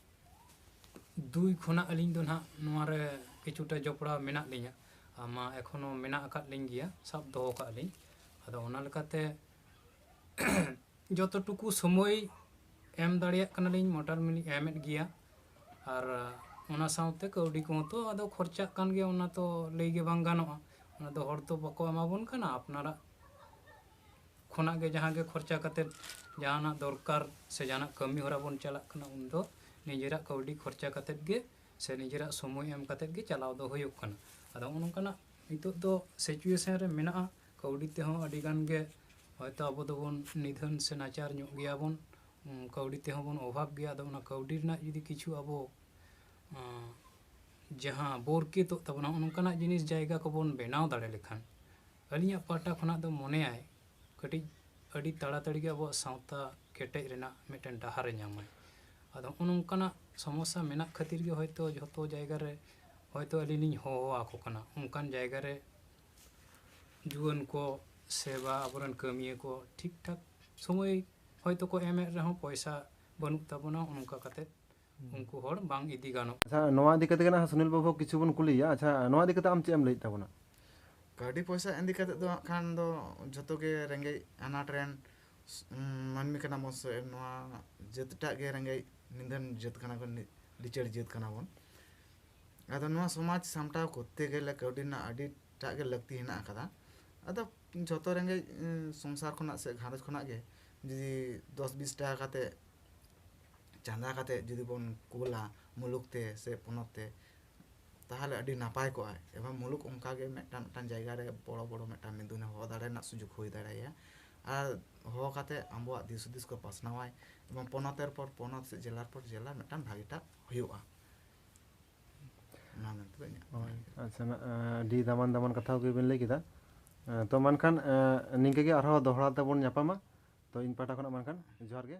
ᱫᱩᱭ ᱠᱷᱚᱱᱟᱜ ᱟᱹᱞᱤᱧ ᱫᱚ ᱱᱟᱦᱟᱜ ᱱᱚᱣᱟ ᱨᱮ ᱠᱤᱪᱷᱩᱴᱟ ᱡᱚᱯᱲᱟᱣ ᱢᱮᱱᱟᱜ ᱞᱤᱧᱟ᱾ ᱟᱨ ᱢᱟ ᱮᱠᱷᱚᱱᱳ ᱢᱮᱱᱟᱜ ᱟᱠᱟᱫ ᱞᱤᱧ ᱜᱮᱭᱟ, ᱥᱟᱵ ᱫᱚᱦᱚ ᱠᱟᱜᱼᱟ ᱞᱤᱧ᱾ ᱟᱫᱚ ᱚᱱᱟ ᱞᱮᱠᱟᱛᱮ ᱡᱚᱛᱚ ᱴᱩᱠᱩ ᱥᱚᱢᱚᱭ ᱮᱢ ᱫᱟᱲᱮᱭᱟᱜ ᱠᱟᱱᱟᱞᱤᱧ, ᱢᱚᱴᱟᱢᱩᱴᱤ ᱞᱤᱧ ᱮᱢᱮᱫ ᱜᱮᱭᱟ᱾ ᱟᱨ ᱚᱱᱟ ᱥᱟᱶᱛᱮ ᱠᱟᱹᱣᱰᱤ ᱠᱚᱦᱚᱸ ᱛᱚ ᱟᱫᱚ ᱠᱷᱚᱨᱪᱟᱜ ᱠᱟᱱ ᱜᱮᱭᱟ, ᱚᱱᱟ ᱛᱚ ᱞᱟᱹᱭ ᱜᱮ ᱵᱟᱝ ᱜᱟᱱᱚᱜᱼᱟ᱾ ᱚᱱᱟ ᱫᱚ ᱦᱚᱲ ᱛᱚ ᱵᱟᱠᱚ ᱮᱢᱟᱵᱚᱱ ᱠᱟᱱᱟ, ᱟᱯᱱᱟᱨᱟᱜ ᱠᱷᱚᱱᱟᱜ ᱜᱮ ᱡᱟᱦᱟᱸ ᱜᱮ ᱠᱷᱚᱨᱪᱟ ᱠᱟᱛᱮᱫ ᱡᱟᱦᱟᱱᱟᱜ ᱫᱚᱨᱠᱟᱨ ᱥᱮ ᱡᱟᱦᱟᱱᱟᱜ ᱠᱟᱹᱢᱤ ᱦᱚᱨᱟ ᱵᱚᱱ ᱪᱟᱞᱟᱜ ᱠᱟᱱᱟ, ᱩᱱᱫᱚ ᱱᱤᱡᱮᱨᱟᱜ ᱠᱟᱹᱣᱰᱤ ᱠᱷᱚᱨᱪᱟ ᱠᱟᱛᱮᱫ ᱜᱮ ᱥᱮ ᱱᱤᱡᱮᱨᱟᱜ ᱥᱚᱢᱚᱭ ᱮᱢ ᱠᱟᱛᱮᱫ ᱜᱮ ᱪᱟᱞᱟᱣ ᱫᱚ ᱦᱩᱭᱩᱜ ᱠᱟᱱᱟ᱾ ᱟᱫᱚ ᱱᱚᱜᱼᱚ ᱱᱚᱝᱠᱟᱱᱟᱜ ᱱᱤᱛᱚᱜ ᱫᱚ situation ᱨᱮ ᱢᱮᱱᱟᱜᱼᱟ᱾ ᱠᱟᱹᱣᱰᱤ ᱛᱮᱦᱚᱸ ᱟᱹᱰᱤ ᱜᱟᱱ ᱜᱮ ᱦᱚᱭᱛᱳ ᱟᱵᱚ ᱫᱚᱵᱚᱱ ᱱᱤᱫᱷᱟᱹᱱ ᱥᱮ ᱱᱟᱪᱟᱨ ᱧᱚᱜ ᱜᱮᱭᱟᱵᱚᱱ, ᱩᱸ, ᱠᱟᱹᱣᱰᱤ ᱛᱮᱦᱚᱸ ᱵᱚᱱ ᱚᱵᱷᱟᱵᱽ ᱜᱮᱭᱟ᱾ ᱟᱫᱚ ᱚᱱᱟ ᱠᱟᱹᱣᱰᱤ ᱨᱮᱱᱟᱜ ᱡᱩᱫᱤ ᱠᱤᱪᱷᱩ ᱟᱵᱚ, ᱟᱸ, ᱡᱟᱦᱟᱸ ᱵᱚᱨᱠᱮᱛᱚᱜ ᱛᱟᱵᱚᱱᱟ, ᱱᱚᱜᱼᱚ ᱱᱚᱝᱠᱟᱱᱟᱜ ᱡᱤᱱᱤᱥ ᱡᱟᱭᱜᱟ ᱠᱚᱵᱚᱱ ᱵᱮᱱᱟᱣ ᱫᱟᱲᱮ ᱞᱮᱠᱷᱟᱱ, ᱟᱹᱞᱤᱧᱟᱜ ᱯᱟᱦᱴᱟ ᱠᱷᱚᱱᱟᱜ ᱫᱚ ᱢᱚᱱᱮᱭᱟᱭ ᱠᱟᱹᱴᱤᱡ ᱟᱹᱰᱤ ᱛᱟᱲᱟᱛᱟᱲᱤ ᱜᱮ ᱟᱵᱚᱣᱟᱜ ᱥᱟᱶᱛᱟ ᱠᱮᱴᱮᱡ ᱨᱮᱱᱟᱜ ᱢᱤᱫᱴᱮᱱ ᱰᱟᱦᱟᱨᱮ ᱧᱟᱢᱟᱭ᱾ ᱟᱫᱚ ᱱᱚᱜᱼᱚ ᱱᱚᱝᱠᱟᱱᱟᱜ ᱥᱚᱢᱚᱥᱥᱟ ᱢᱮᱱᱟᱜ ᱠᱷᱟᱹᱛᱤᱨ ᱜᱮ ᱦᱚᱭᱛᱳ ᱡᱷᱚᱛᱚ ᱡᱟᱭᱜᱟ ᱨᱮ ᱦᱚᱭᱛᱳ ᱟᱹᱞᱤᱧ ᱞᱤᱧ ᱦᱚᱦᱚ ᱟᱠᱚ ᱠᱟᱱᱟ, ᱚᱱᱠᱟᱱ ᱡᱟᱭᱜᱟ ᱨᱮ ᱡᱩᱣᱟᱹᱱ ᱠᱚ ᱥᱮ ᱵᱟ ᱟᱵᱚᱨᱮᱱ ᱠᱟᱹᱢᱤᱭᱟᱹ ᱠᱚ ᱴᱷᱤᱠ ᱴᱷᱟᱠ ᱥᱚᱢᱚᱭ ᱦᱚᱭᱛᱳ ᱠᱚ ᱮᱢᱮᱫ ᱨᱮᱦᱚᱸ ᱯᱚᱭᱥᱟ ᱵᱟᱹᱱᱩᱜ ᱛᱟᱵᱚᱱᱟ, ᱚᱱᱠᱟ ᱠᱟᱛᱮᱫ ᱩᱱᱠᱩ ᱦᱚᱲ ᱵᱟᱝ ᱤᱫᱤ ᱜᱟᱱᱚᱜ᱾ ᱟᱪᱪᱷᱟ, ᱱᱚᱣᱟ ᱤᱫᱤ ᱠᱟᱛᱮ ᱜᱮ ᱱᱟᱦᱟᱜ ᱥᱩᱱᱤᱞ ᱵᱟᱹᱵᱩ ᱠᱤᱪᱷᱩ ᱵᱚᱱ ᱠᱩᱞᱤᱭᱮᱭᱟ᱾ ᱟᱪᱪᱷᱟ, ᱱᱚᱣᱟ ᱤᱫᱤ ᱠᱟᱛᱮ ᱟᱢ ᱪᱮᱫ ᱮᱢ ᱞᱟᱹᱭᱮᱫ ᱛᱟᱵᱚᱱᱟ? ᱠᱟᱹᱣᱰᱤ ᱯᱚᱭᱥᱟ ᱤᱫᱤ ᱠᱟᱛᱮ ᱫᱚ ᱦᱟᱸᱜ ᱠᱷᱟᱱ ᱫᱚ ᱡᱷᱚᱛᱚ ᱜᱮ ᱨᱮᱸᱜᱮᱡ ᱟᱱᱟᱴ ᱨᱮᱱ ᱩᱸ, ᱢᱟᱹᱱᱢᱤ ᱠᱟᱱᱟ ᱵᱚᱱ ᱥᱮ ᱱᱚᱣᱟ ᱡᱟᱹᱛᱴᱟᱜ ᱜᱮ ᱨᱮᱸᱜᱮᱡ ᱱᱤᱫᱷᱟᱹᱱ ᱡᱟᱹᱛ ᱠᱟᱱᱟ ᱵᱚᱱ, ᱞᱤᱪᱟᱹᱲ ᱡᱟᱹᱛ ᱠᱟᱱᱟ ᱵᱚᱱ᱾ ᱟᱫᱚ ᱱᱚᱣᱟ ᱥᱚᱢᱟᱡᱽ ᱥᱟᱢᱴᱟᱣ ᱠᱚᱨᱛᱮ ᱜᱮᱞᱮ ᱠᱟᱹᱣᱰᱤ ᱨᱮᱱᱟᱜ ᱟᱹᱰᱤᱴᱟᱜ ᱜᱮ ᱞᱟᱹᱠᱛᱤ ᱦᱮᱱᱟᱜ ᱟᱠᱟᱫᱟ᱾ ᱟᱫᱚ ᱡᱷᱚᱛᱚ ᱨᱮᱸᱜᱮᱡ ᱩᱸ, ᱥᱚᱝᱥᱟᱨ ᱠᱷᱚᱱᱟᱜ ᱥᱮ ᱜᱷᱟᱨᱚᱸᱡᱽ ᱠᱷᱚᱱᱟᱜ ᱜᱮ ᱡᱩᱫᱤ ᱫᱚᱥ ᱵᱤᱥ ᱴᱟᱠᱟ ᱠᱟᱛᱮ ᱪᱟᱸᱫᱟ ᱠᱟᱛᱮ ᱡᱩᱫᱤ ᱵᱚᱱ ᱠᱳᱞᱟ ᱢᱩᱞᱩᱠ ᱛᱮ ᱥᱮ ᱯᱚᱱᱚᱛ ᱛᱮ, ᱛᱟᱦᱚᱞᱮ ᱟᱹᱰᱤ ᱱᱟᱯᱟᱭ ᱠᱚᱜᱼᱟ᱾ ᱮᱵᱚᱝ ᱢᱩᱞᱩᱠ ᱚᱱᱠᱟᱜᱮ ᱢᱤᱫᱴᱟᱝ ᱢᱤᱫᱴᱟᱝ ᱡᱟᱭᱜᱟ ᱨᱮ ᱵᱚᱲᱚ ᱵᱚᱲᱚ ᱢᱤᱫᱴᱟᱝ ᱢᱤᱫᱩᱱᱮ ᱦᱚᱦᱚ ᱫᱟᱲᱮ ᱨᱮᱱᱟᱜ ᱥᱩᱡᱳᱜᱽ ᱦᱩᱭ ᱫᱟᱲᱮᱭᱟᱭᱟ᱾ ᱟᱨ ᱦᱚᱦᱚ ᱠᱟᱛᱮ ᱟᱵᱚᱣᱟᱜ ᱫᱤᱥ ᱦᱩᱫᱤᱥ ᱠᱚ ᱯᱟᱥᱱᱟᱣᱟᱭ ᱮᱵᱚᱝ ᱯᱚᱱᱚᱛᱮᱨ ᱯᱚᱨ ᱯᱚᱱᱚᱛ ᱥᱮ ᱡᱮᱞᱟᱨ ᱯᱚᱨ ᱡᱮᱞᱟ ᱢᱤᱫᱴᱟᱝ ᱵᱷᱟᱜᱮᱴᱟᱜ ᱦᱩᱭᱩᱜᱼᱟ᱾ ᱚᱱᱟ ᱢᱮᱱᱛᱮ ᱫᱚ ᱤᱧᱟᱹᱜ ᱦᱳᱭ, ᱟᱪᱪᱷᱟ, ᱱᱟ-, ᱟᱹᱰᱤ ᱫᱟᱢᱟᱱ ᱫᱟᱢᱟᱱ ᱠᱟᱛᱷᱟ ᱠᱚᱜᱮ ᱵᱮᱱ ᱞᱟᱹᱭ ᱠᱮᱫᱟ᱾ ᱛᱚ ᱢᱮᱱᱠᱷᱟᱱ ᱱᱤᱝᱠᱟᱹ ᱜᱮ ᱟᱨᱦᱚᱸ ᱫᱚᱦᱲᱟ ᱛᱮᱵᱚᱱ ᱧᱟᱯᱟᱢᱟ᱾ ᱛᱚ ᱤᱧ ᱯᱟᱦᱴᱟ ᱠᱷᱚᱱᱟᱜ ᱢᱮᱱᱠᱷᱟᱱ ᱡᱚᱦᱟᱨ ᱜᱮ᱾